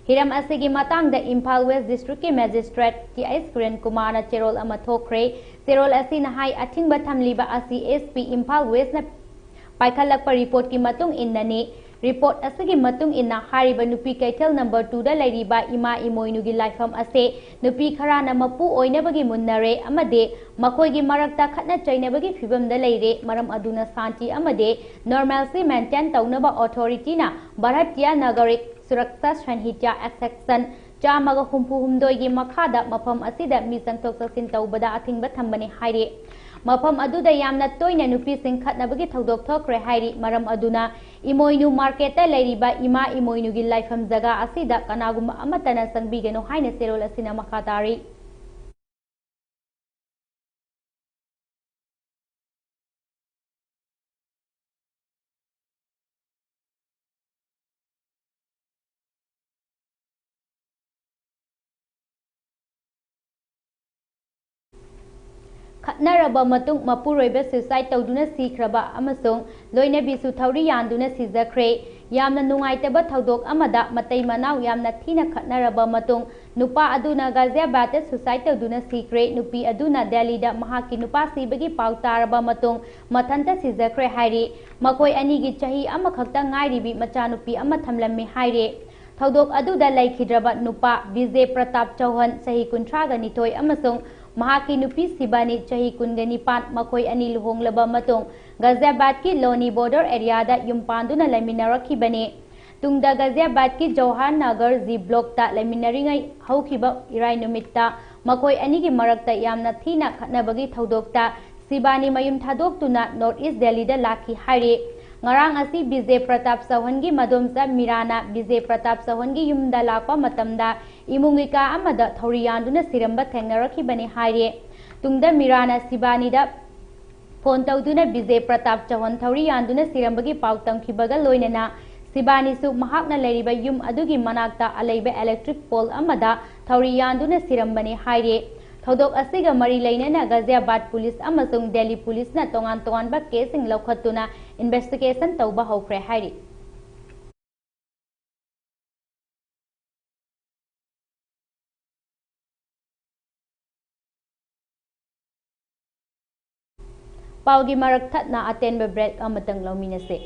ꯍꯤꯔꯝ ꯑꯁꯤꯒꯤ ꯃꯇꯥꯡꯗ ꯏꯝꯐꯥꯜ West District ꯀꯤ magistrate ꯀꯤ ꯑꯩꯁ ꯀꯤꯔꯟ ꯀꯨꯃꯥꯔꯅ ꯆꯦꯔꯣꯜ ꯑꯃ ꯊꯣꯛꯈ꯭ꯔꯦ꯫ ꯆꯦꯔꯣꯜ ꯑꯁꯤꯅ ꯍꯥꯏ, ꯑꯊꯤꯡꯕ ꯊꯝꯂꯤꯕ ꯑꯁꯤ S P ꯏꯝꯐꯥꯜ West ꯅ ꯄꯥꯏꯈꯠꯂꯛꯄ report ꯀꯤ ꯃꯇꯨꯡ ꯏꯟꯅꯅꯤ꯫ Report ꯑꯁꯤꯒꯤ ꯃꯇꯨꯡ ꯏꯟꯅ ꯍꯥꯏꯔꯤꯕ ꯅꯨꯄꯤ ꯀꯩꯊꯦꯜ number two ꯗ ꯂꯩꯔꯤꯕ ꯏꯃꯥ ꯏꯃꯣꯏꯅꯨꯒꯤ ꯂꯥꯏꯐꯝ ꯑꯁꯤ ꯅꯨꯄꯤ ꯈꯔꯅ ꯃꯄꯨ ꯑꯣꯏꯅꯕꯒꯤ ꯃꯨꯟꯅꯔꯦ ꯑꯃꯗꯤ ꯃꯈꯣꯏꯒꯤ ꯃꯔꯛꯇ ꯈꯠꯅ ꯆꯩꯅꯕꯒꯤ ꯐꯤꯕꯝꯗ ꯂꯩꯔꯦ꯫ ꯃꯔꯝ ꯑꯗꯨꯅ ꯁꯥꯟꯇꯤ ꯑꯃꯗꯤ normalcy maintain ꯇꯧꯅꯕ authority ꯅ ꯚꯥꯔꯠꯇꯤꯌꯥ ꯅꯥꯒꯔꯤꯛ ꯁꯨꯔꯛꯁꯥ ꯁꯟꯍꯤꯇꯥ section ꯆꯥꯝꯃꯒ ꯍꯨꯝꯐꯨ ꯍꯨꯝꯗꯣꯏꯒꯤ ꯃꯈꯥꯗ ꯃꯐꯝ ꯑꯁꯤꯗ ꯃꯤ ꯆꯪꯊꯣꯛ ꯆꯪꯁꯤꯟ ꯇꯧꯕꯗ ꯑꯊꯤꯡꯕ ꯊꯝꯕꯅꯤ ꯍꯥꯏꯔꯤ꯫ ꯃꯐꯝ ꯑꯗꯨꯗ ꯌꯥꯝꯅ ꯇꯣꯏꯅ ꯅꯨꯄꯤꯁꯤꯡ ꯈꯠꯅꯕꯒꯤ ꯊꯧꯗꯣꯛ ꯊꯣꯛꯈ꯭ꯔꯦ ꯍꯥꯏꯔꯤ꯫ ꯃꯔꯝ ꯑꯗꯨꯅ ꯏꯃꯣꯏꯅꯨ market ꯇ ꯂꯩꯔꯤꯕ ꯏꯃꯥ ꯏꯃꯣꯏꯅꯨꯒꯤ ꯂꯥꯏꯐꯝ ꯖꯒꯥ ꯑꯁꯤꯗ ꯀꯅꯥꯒꯨꯝꯕ ꯑꯃꯠꯇꯅ ꯆꯪꯕꯤꯒꯅꯨ ꯍꯥꯏꯅ ꯆꯦꯔꯣꯜ ꯑꯁꯤꯅ ꯃꯈꯥ ꯇꯥꯔꯤ꯫ ꯈꯠꯅꯔꯕ ꯃꯇꯨꯡ ꯃꯄꯨꯔꯣꯏꯕ suicide ꯇꯧꯗꯨꯅ ꯁꯤꯈ꯭ꯔꯕ ꯑꯃꯁꯨꯡ ꯂꯣꯏꯅꯕꯤꯁꯨ ꯊꯧꯔꯤ ꯌꯥꯟꯗꯨꯅ ꯁꯤꯖꯈ꯭ꯔꯦ꯫ ꯌꯥꯝꯅ ꯅꯨꯡꯉꯥꯏꯇꯕ ꯊꯧꯗꯣꯛ ꯑꯃꯗ ꯃꯇꯩ ꯃꯅꯥꯎ ꯌꯥꯝꯅ ꯊꯤꯅ ꯈꯠꯅꯔꯕ ꯃꯇꯨꯡ ꯅꯨꯄꯥ ꯑꯗꯨꯅ ꯒꯥꯖꯤꯌꯥꯕꯥꯗꯇ suicide ꯇꯧꯗꯨꯅ ꯁꯤꯈ꯭ꯔꯦ꯫ ꯅꯨꯄꯤ ꯑꯗꯨꯅ ꯗꯦꯜꯂꯤꯗ ꯃꯍꯥꯛꯀꯤ ꯅꯨꯄꯥ ꯁꯤꯕꯒꯤ ꯄꯥꯎ ꯇꯥꯔꯕ ꯃꯇꯨꯡ ꯃꯊꯟꯇ ꯁꯤꯖꯈ꯭ꯔꯦ ꯍꯥꯏꯔꯤ꯫ ꯃꯈꯣꯏ ꯑꯅꯤꯒꯤ ꯆꯍꯤ ꯑꯃꯈꯛꯇ ꯉꯥꯏꯔꯤꯕꯤ ꯃꯆꯥꯅꯨꯄꯤ ꯑꯃ ꯊꯝꯂꯝꯃꯤ ꯍꯥꯏꯔꯤ꯫ ꯊꯧꯗꯣꯛ ꯑꯗꯨꯗ ꯂꯩꯈꯤꯗ꯭ꯔꯕ ꯅꯨꯄꯥ ꯕꯤꯖꯦ ꯄ꯭ꯔꯇꯥꯞ ꯆꯧꯍꯟ, ꯆꯍꯤ ꯀꯨꯟꯊ꯭ꯔꯥꯒ ꯅꯤꯊꯣꯏ, ꯑꯃꯁꯨꯡ ꯃꯍꯥꯛꯀꯤ ꯅꯨꯄꯤ ꯁꯤꯕꯥꯅꯤ, ꯆꯍꯤ ꯀꯨꯟꯒ ꯅꯤꯄꯥꯟ, ꯃꯈꯣꯏ ꯑꯅꯤ ꯂꯨꯍꯣꯡꯂꯕ ꯃꯇꯨꯡ ꯒꯥꯖꯤꯌꯥꯕꯥꯗꯀꯤ ꯂꯣꯅꯤ border area ꯗ ꯌꯨꯝ ꯄꯥꯟꯗꯨꯅ ꯂꯩꯃꯤꯟꯅꯔꯛꯈꯤꯕꯅꯤ꯫ ꯇꯨꯡꯗ ꯒꯥꯖꯤꯌꯥꯕꯥꯗꯀꯤ ꯖꯧꯍꯥꯔ ꯅꯒꯔ ꯖꯤ block ꯇ ꯂꯩꯃꯤꯟꯅꯔꯤꯉꯩ ꯍꯧꯈꯤꯕ ꯏꯔꯥꯏ ꯅꯨꯃꯤꯠꯇ ꯃꯈꯣꯏ ꯑꯅꯤꯒꯤ ꯃꯔꯛꯇ ꯌꯥꯝꯅ ꯊꯤꯅ ꯈꯠꯅꯕꯒꯤ ꯊꯧꯗꯣꯛꯇ ꯁꯤꯕꯥꯅꯤ ꯃꯌꯨꯝ ꯊꯥꯗꯣꯛꯇꯨꯅ North East ꯗꯦꯜꯂꯤꯗ ꯂꯥꯛꯈꯤ ꯍꯥꯏꯔꯤ꯫ ꯉꯔꯥꯡ ꯑꯁꯤ ꯕꯤꯖꯦ ꯄ꯭ꯔꯇꯥꯞ ꯆꯧꯍꯟꯒꯤ ꯃꯗꯣꯝꯆꯥ ꯃꯤꯔꯥꯅ ꯕꯤꯖꯦ ꯄ꯭ꯔꯇꯥꯞ ꯆꯧꯍꯟꯒꯤ ꯌꯨꯝꯗ ꯂꯥꯛꯄ ꯃꯇꯝꯗ ꯏꯃꯨꯡꯒꯤ ꯀꯥ ꯑꯃꯗ ꯊꯧꯔꯤ ꯌꯥꯟꯗꯨꯅ ꯁꯤꯔꯝꯕ ꯊꯦꯡꯅꯔꯛꯈꯤꯕꯅꯤ ꯍꯥꯏꯔꯤ꯫ ꯇꯨꯡꯗ ꯃꯤꯔꯥꯅ ꯁꯤꯕꯥꯅꯤꯗ ꯐꯣꯟ ꯇꯧꯗꯨꯅ ꯕꯤꯖꯦ ꯄ꯭ꯔꯇꯥꯞ ꯆꯧꯍꯟ ꯊꯧꯔꯤ ꯌꯥꯟꯗꯨꯅ ꯁꯤꯔꯝꯕꯒꯤ ꯄꯥꯎ ꯇꯝꯈꯤꯕꯒ ꯂꯣꯏꯅꯅ ꯁꯤꯕꯥꯅꯤꯁꯨ ꯃꯍꯥꯛꯅ ꯂꯩꯔꯤꯕ ꯌꯨꯝ ꯑꯗꯨꯒꯤ ꯃꯅꯥꯛꯇ ꯑꯂꯩꯕ ꯏꯂꯦꯛꯇ꯭ꯔꯤꯛ ꯄꯣꯜ ꯑꯃꯗ ꯊꯧꯔꯤ ꯌꯥꯟꯗꯨꯅ ꯁꯤꯔꯝꯕꯅꯤ ꯍꯥꯏꯔꯤ꯫ ꯊꯧꯗꯣꯛ ꯑꯁꯤꯒ ꯃꯔꯤ ꯂꯩꯅꯅ ꯒꯥꯖꯤꯌꯥꯕꯥꯗ ꯄꯨꯂꯤꯁ ꯑꯃꯁꯨꯡ ꯗꯦꯜꯂꯤ ꯄꯨꯂꯤꯁꯅ ꯇꯣꯉꯥꯟ ꯇꯣꯉꯥꯟꯕ ꯀꯦꯁꯁꯤꯡ ꯂꯧꯈꯠꯇꯨꯅ ꯏꯟꯚꯦꯁꯇꯤꯒꯦꯁꯟ ꯇꯧꯕ ꯍꯧꯈ꯭ꯔꯦ ꯍꯥꯏꯔꯤ꯫ ꯄꯥꯎꯒꯤ ꯃꯔꯛ ꯊꯠꯅ ꯑꯇꯦꯟꯕ ꯕ꯭ꯔꯦꯛ ꯑꯃꯇꯪ ꯂꯧꯃꯤꯟꯅꯁꯤ꯫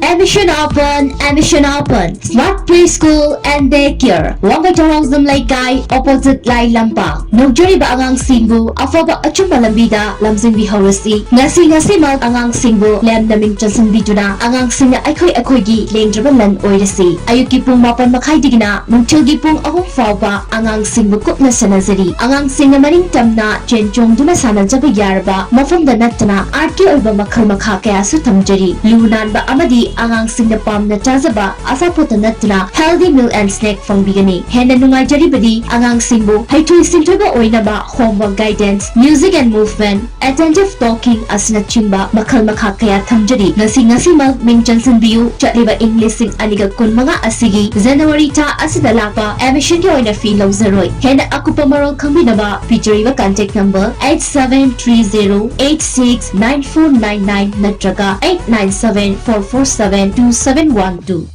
Admission open, admission open. Smart Preschool and Daycare. ꯋꯥꯡꯈꯩ ꯊꯣꯡ ꯂꯩꯀꯥꯏ, opposite ꯂꯥꯏ ꯂꯝꯄꯥꯛ꯫ ꯅꯧꯖꯔꯤꯕ ꯑꯉꯥꯡꯁꯤꯡꯕꯨ ꯑꯐꯕ ꯑꯆꯨꯝꯕ ꯂꯝꯕꯤꯗ ꯂꯝꯖꯤꯡꯕꯤꯍꯧꯔꯁꯤ꯫ ꯉꯁꯤ ꯉꯁꯤꯃꯛ ꯑꯉꯥꯡꯁꯤꯡꯕꯨ ꯂꯦꯝꯅ ꯃꯤꯡ ꯆꯟꯁꯤꯟꯕꯤꯗꯨꯅ ꯑꯉꯥꯡꯁꯤꯡꯅ ꯑꯩꯈꯣꯏ ꯑꯩꯈꯣꯏꯒꯤ ꯂꯦꯡꯗ꯭ꯔꯕ ꯂꯟ ꯑꯣꯏꯔꯁꯤ꯫ ꯑꯌꯨꯛꯀꯤ ꯄꯨꯡ ꯃꯥꯄꯟ ꯃꯈꯥꯏꯗꯒꯤꯅ ꯅꯨꯡꯊꯤꯜꯒꯤ ꯄꯨꯡ ꯑꯍꯨꯝ ꯐꯥꯎꯕ ꯑꯉꯥꯡꯁꯤꯡꯕꯨ ꯀꯨꯞꯅ ꯁꯦꯟꯅꯖꯔꯤ꯫ ꯑꯉꯥꯡꯁꯤꯡꯅ ꯃꯅꯤꯡ ꯇꯝꯅ ꯆꯦꯟ ꯆꯣꯡꯗꯨꯅ ꯁꯥꯟꯅꯖꯕ ꯌꯥꯔꯕ ꯃꯐꯝꯗ ꯅꯠꯇꯅ ꯑꯥꯔꯠꯀꯤ ꯑꯣꯏꯕ ꯃꯈꯜ ꯃꯈꯥ ꯀꯌꯥꯁꯨ ꯊꯝꯖꯔꯤ꯫ ꯂꯨ ꯅꯥꯟꯕ ꯑꯃꯗꯤ ꯑꯉꯥꯡꯁꯤꯡꯅ ꯄꯥꯝꯅ ꯆꯥꯖꯕ ꯑꯆꯥꯄꯣꯠꯇ ꯅꯠꯇꯅ healthy meal and snack ꯐꯪꯕꯤꯒꯅꯤ꯫ ꯍꯦꯟꯅ ꯅꯨꯡꯉꯥꯏꯖꯔꯤꯕꯗꯤ ꯑꯉꯥꯡꯁꯤꯡꯕꯨ ꯍꯩꯊꯣꯏ ꯁꯤꯡꯊꯣꯏꯕ ꯑꯣꯏꯅꯕ homework guidance, music and movement, attentive talking ꯑꯁꯤꯅꯆꯤꯡꯕ ꯃꯈꯜ ꯃꯈꯥ ꯀꯌꯥ ꯊꯝꯖꯔꯤ꯫ ꯉꯁꯤ ꯉꯁꯤꯃꯛ ꯃꯤꯡ ꯆꯟꯁꯤꯟꯕꯤꯌꯨ꯫ ꯆꯠꯂꯤꯕ ꯏꯪ ꯂꯤꯁꯤꯡ ꯑꯅꯤꯒ ꯀꯨꯟꯃꯉꯥ ꯑꯁꯤꯒꯤ January ꯊꯥ ꯑꯁꯤꯗ ꯂꯥꯛꯄ admissionꯒꯤ ꯑꯣꯏꯅ fee ꯂꯧꯖꯔꯣꯏ꯫ ꯍꯦꯟꯅ ꯑꯀꯨꯞꯄ ꯃꯔꯣꯜ ꯈꯪꯕꯤꯅꯕ ꯄꯤꯖꯔꯤꯕ contact number eight seven three zero eight six nine four nine nine ꯅꯠꯇ꯭ꯔꯒ eight nine seven four four seven two seven one two꯫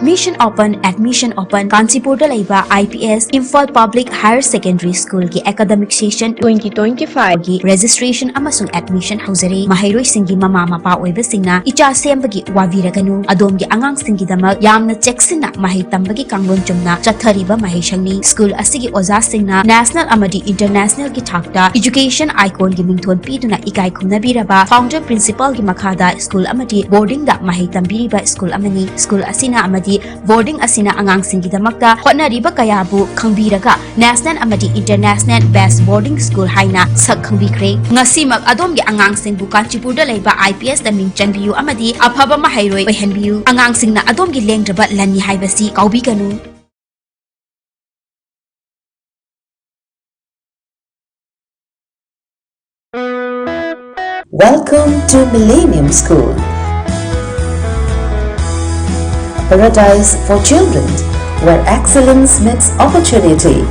Mission Open, Admission Open, ꯀꯥꯟꯆꯤꯄꯨꯔꯗ ꯂꯩꯕ I P S Imphal Public Higher Secondary Schoolꯒꯤ academic session twenty twenty-fiveꯒꯤ registration ꯑꯃꯁꯨꯡ admission ꯍꯧꯖꯔꯦ꯫ ꯃꯍꯩꯔꯣꯏꯁꯤꯡꯒꯤ ꯃꯃꯥ ꯃꯄꯥ ꯑꯣꯏꯕꯁꯤꯡꯅ ꯏꯆꯥ ꯁꯦꯝꯕꯒꯤ ꯋꯥꯕꯤꯔꯒꯅꯨ꯫ ꯑꯗꯣꯝꯒꯤ ꯑꯉꯥꯡꯁꯤꯡꯒꯤꯗꯃꯛ ꯌꯥꯝꯅ ꯆꯦꯛꯁꯤꯟꯅ ꯃꯍꯩ ꯇꯝꯕꯒꯤ ꯀꯥꯡꯂꯣꯟ ꯆꯨꯝꯅ ꯆꯠꯊꯔꯤꯕ ꯃꯍꯩꯁꯪꯅꯤ꯫ School ꯑꯁꯤꯒꯤ ꯑꯣꯖꯥꯁꯤꯡꯅ national ꯑꯃꯗꯤ internationalꯒꯤ ꯊꯥꯛꯇ education iconꯒꯤ ꯃꯤꯡꯊꯣꯟ ꯄꯤꯗꯨꯅ ꯏꯀꯥꯏ ꯈꯨꯝꯅꯕꯤꯔꯕ founder principalꯒꯤ ꯃꯈꯥꯗ school ꯑꯃꯗꯤ boardingꯗ ꯃꯍꯩ ꯇꯝꯕꯤꯔꯤꯕ school ꯑꯃꯅꯤ꯫ School ꯑꯁꯤꯅ ꯑꯃꯗꯤ ꯕꯣꯔꯗꯤꯡ ꯑꯁꯤꯅ ꯑꯉꯥꯡꯁꯤꯡꯒꯤꯗꯃꯛꯇ ꯍꯣꯠꯅꯔꯤꯕ ꯀꯌꯥꯕꯨ ꯈꯪꯕꯤꯔꯒ ꯅꯦꯁꯅꯦꯜ ꯑꯃꯗꯤ ꯏꯟꯇꯔꯅꯦꯁꯅꯦꯜ ꯕꯦꯁ ꯕꯣꯔꯗꯤꯡ ꯁ꯭ꯀꯨꯜ ꯍꯥꯏꯅ ꯁꯛ ꯈꯪꯕꯤꯈ꯭ꯔꯦ꯫ ꯉꯁꯤꯃꯛ ꯑꯗꯣꯝꯒꯤ ꯑꯉꯥꯡꯁꯤꯡꯕꯨ ꯀꯥꯟꯆꯤꯄꯨꯔꯗ ꯂꯩꯕ IPS ꯇ ꯃꯤꯡ ꯆꯟꯕꯤꯌꯨ ꯑꯃꯗꯤ ꯑꯐꯕ ꯃꯍꯩꯔꯣꯏ ꯑꯣꯏꯍꯟꯕꯤꯌꯨ꯫ ꯑꯉꯥꯡꯁꯤꯡꯅ ꯑꯗꯣꯝꯒꯤ ꯂꯦꯡꯗ꯭ꯔꯕ ꯂꯟꯅꯤ ꯍꯥꯏꯕꯁꯤ ꯀꯥꯎꯕꯤꯒꯅꯨ꯫ Welcome to Millennium School, a paradise for children, where excellence meets opportunity,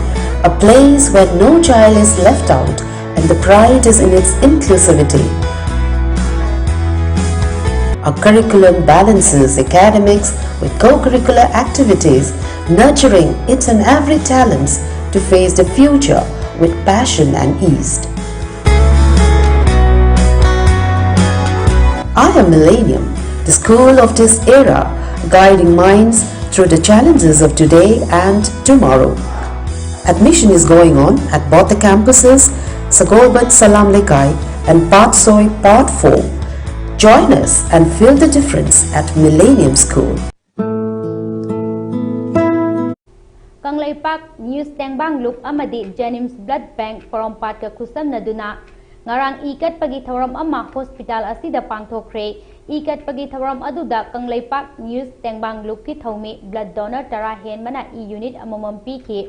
a place where no child is left out and the pride is in its inclusivity. Our curriculum balances academics with co-curricular activities, nurturing each and every talents to face the future with passion and ease. I am Millennium, the school of this era, guiding minds through the challenges of today and tomorrow. Admission is going on at both the campuses, Sagolband Salam Lekai and Patsoi Part four. Join us and feel the difference at Millennium School. Kangleipak news ꯇꯦꯡꯕꯥꯡ ꯂꯨꯞ ꯑꯃꯗꯤ ꯖꯦꯅꯤꯝꯁ ꯕ꯭ꯂꯗ ꯕꯦꯡꯛ ꯄꯣꯔꯣꯝꯄꯥꯠꯀ ꯈꯨꯠꯁꯝꯅꯗꯨꯅ ꯉꯔꯥꯡ ꯏ ꯀꯠꯄꯒꯤ ꯊꯧꯔꯝ ꯑꯃ ꯍꯣꯁꯄꯤꯇꯥꯜ ꯑꯁꯤꯗ ꯄꯥꯡꯊꯣꯛꯈ꯭ꯔꯦ꯫ ꯏ ꯀꯠꯄꯒꯤ ꯊꯧꯔꯝ ꯑꯗꯨꯗ ꯀꯪꯂꯩꯄꯥꯛ ꯅ꯭ꯌꯨꯁ ꯇꯦꯡꯕꯥꯡ ꯂꯨꯞꯀꯤ ꯊꯧꯃꯤ ꯕ꯭ꯂꯗ ꯗꯣꯅꯔ ꯇꯔꯥ ꯍꯦꯟꯕꯅ ꯏ ꯌꯨꯅꯤꯠ ꯑꯃꯃꯝ ꯄꯤꯈꯤ꯫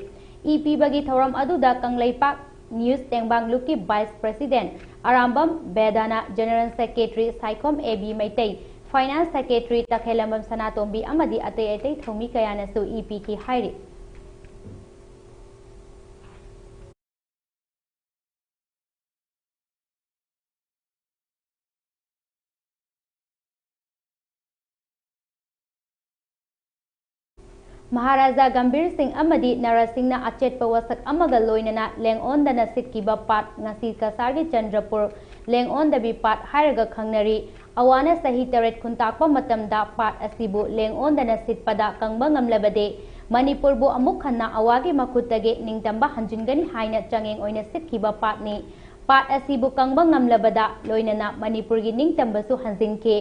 ꯏ ꯄꯤꯕꯒꯤ ꯊꯧꯔꯝ ꯑꯗꯨꯗ ꯀꯪꯂꯩꯄꯥꯛ ꯅ꯭ꯌꯨꯁ ꯇꯦꯡꯕꯥꯡ ꯂꯨꯞꯀꯤ ꯚꯥꯏꯁ ꯄ꯭ꯔꯦꯁꯤꯗꯦꯟꯠ ꯑꯔꯥꯝꯕꯝ ꯕꯦꯗꯥꯅ, general secretary Saikhom A B Meitei, finance secretary Takhellambam Sanatombi ꯑꯃꯗꯤ ꯑꯇꯩ ꯑꯇꯩ ꯊꯧꯃꯤ ꯀꯌꯥꯅꯁꯨ ꯏ ꯄꯤꯈꯤ ꯍꯥꯏꯔꯤ꯫ ꯃꯍꯥꯔꯥꯖꯥ ꯒꯝꯚꯤꯔ ꯁꯤꯡ ꯑꯃꯗꯤ ꯅꯔꯥ ꯁꯤꯡꯅ ꯑꯆꯦꯠꯄ ꯋꯥꯁꯛ ꯑꯃꯒ ꯂꯣꯏꯅꯅ ꯂꯦꯡ ꯑꯣꯟꯗꯅ ꯁꯤꯠꯈꯤꯕ ꯄꯥꯠ, ꯉꯁꯤ ꯀꯁꯥꯔꯒꯤ ꯆꯟꯗ꯭ꯔꯄꯨꯔ ꯂꯦꯡ ꯑꯣꯟꯗꯕꯤ ꯄꯥꯠ ꯍꯥꯏꯔꯒ ꯈꯪꯅꯔꯤ꯫ ꯑꯋꯥꯅ ꯆꯍꯤ ꯇꯔꯦꯠ ꯈꯨꯟꯇꯥꯛꯄ ꯃꯇꯝꯗ ꯄꯥꯠ ꯑꯁꯤꯕꯨ ꯂꯦꯡ ꯑꯣꯟꯗꯅ ꯁꯤꯠꯄꯗ ꯀꯪꯕ ꯉꯝꯂꯕꯗꯤ ꯃꯅꯤꯄꯨꯔꯕꯨ ꯑꯃꯨꯛ ꯍꯟꯅ ꯑꯋꯥꯒꯤ ꯃꯈꯨꯠꯇꯒꯤ ꯅꯤꯡꯇꯝꯕ ꯍꯟꯖꯤꯟꯒꯅꯤ ꯍꯥꯏꯅ ꯆꯥꯡꯌꯦꯡ ꯑꯣꯏꯅ ꯁꯤꯠꯈꯤꯕ ꯄꯥꯠꯅꯤ꯫ ꯄꯥꯠ ꯑꯁꯤꯕꯨ ꯀꯪꯕ ꯉꯝꯂꯕꯗ ꯂꯣꯏꯅꯅ ꯃꯅꯤꯄꯨꯔꯒꯤ ꯅꯤꯡꯇꯝꯕꯁꯨ ꯍꯟꯖꯤꯟꯈꯤ꯫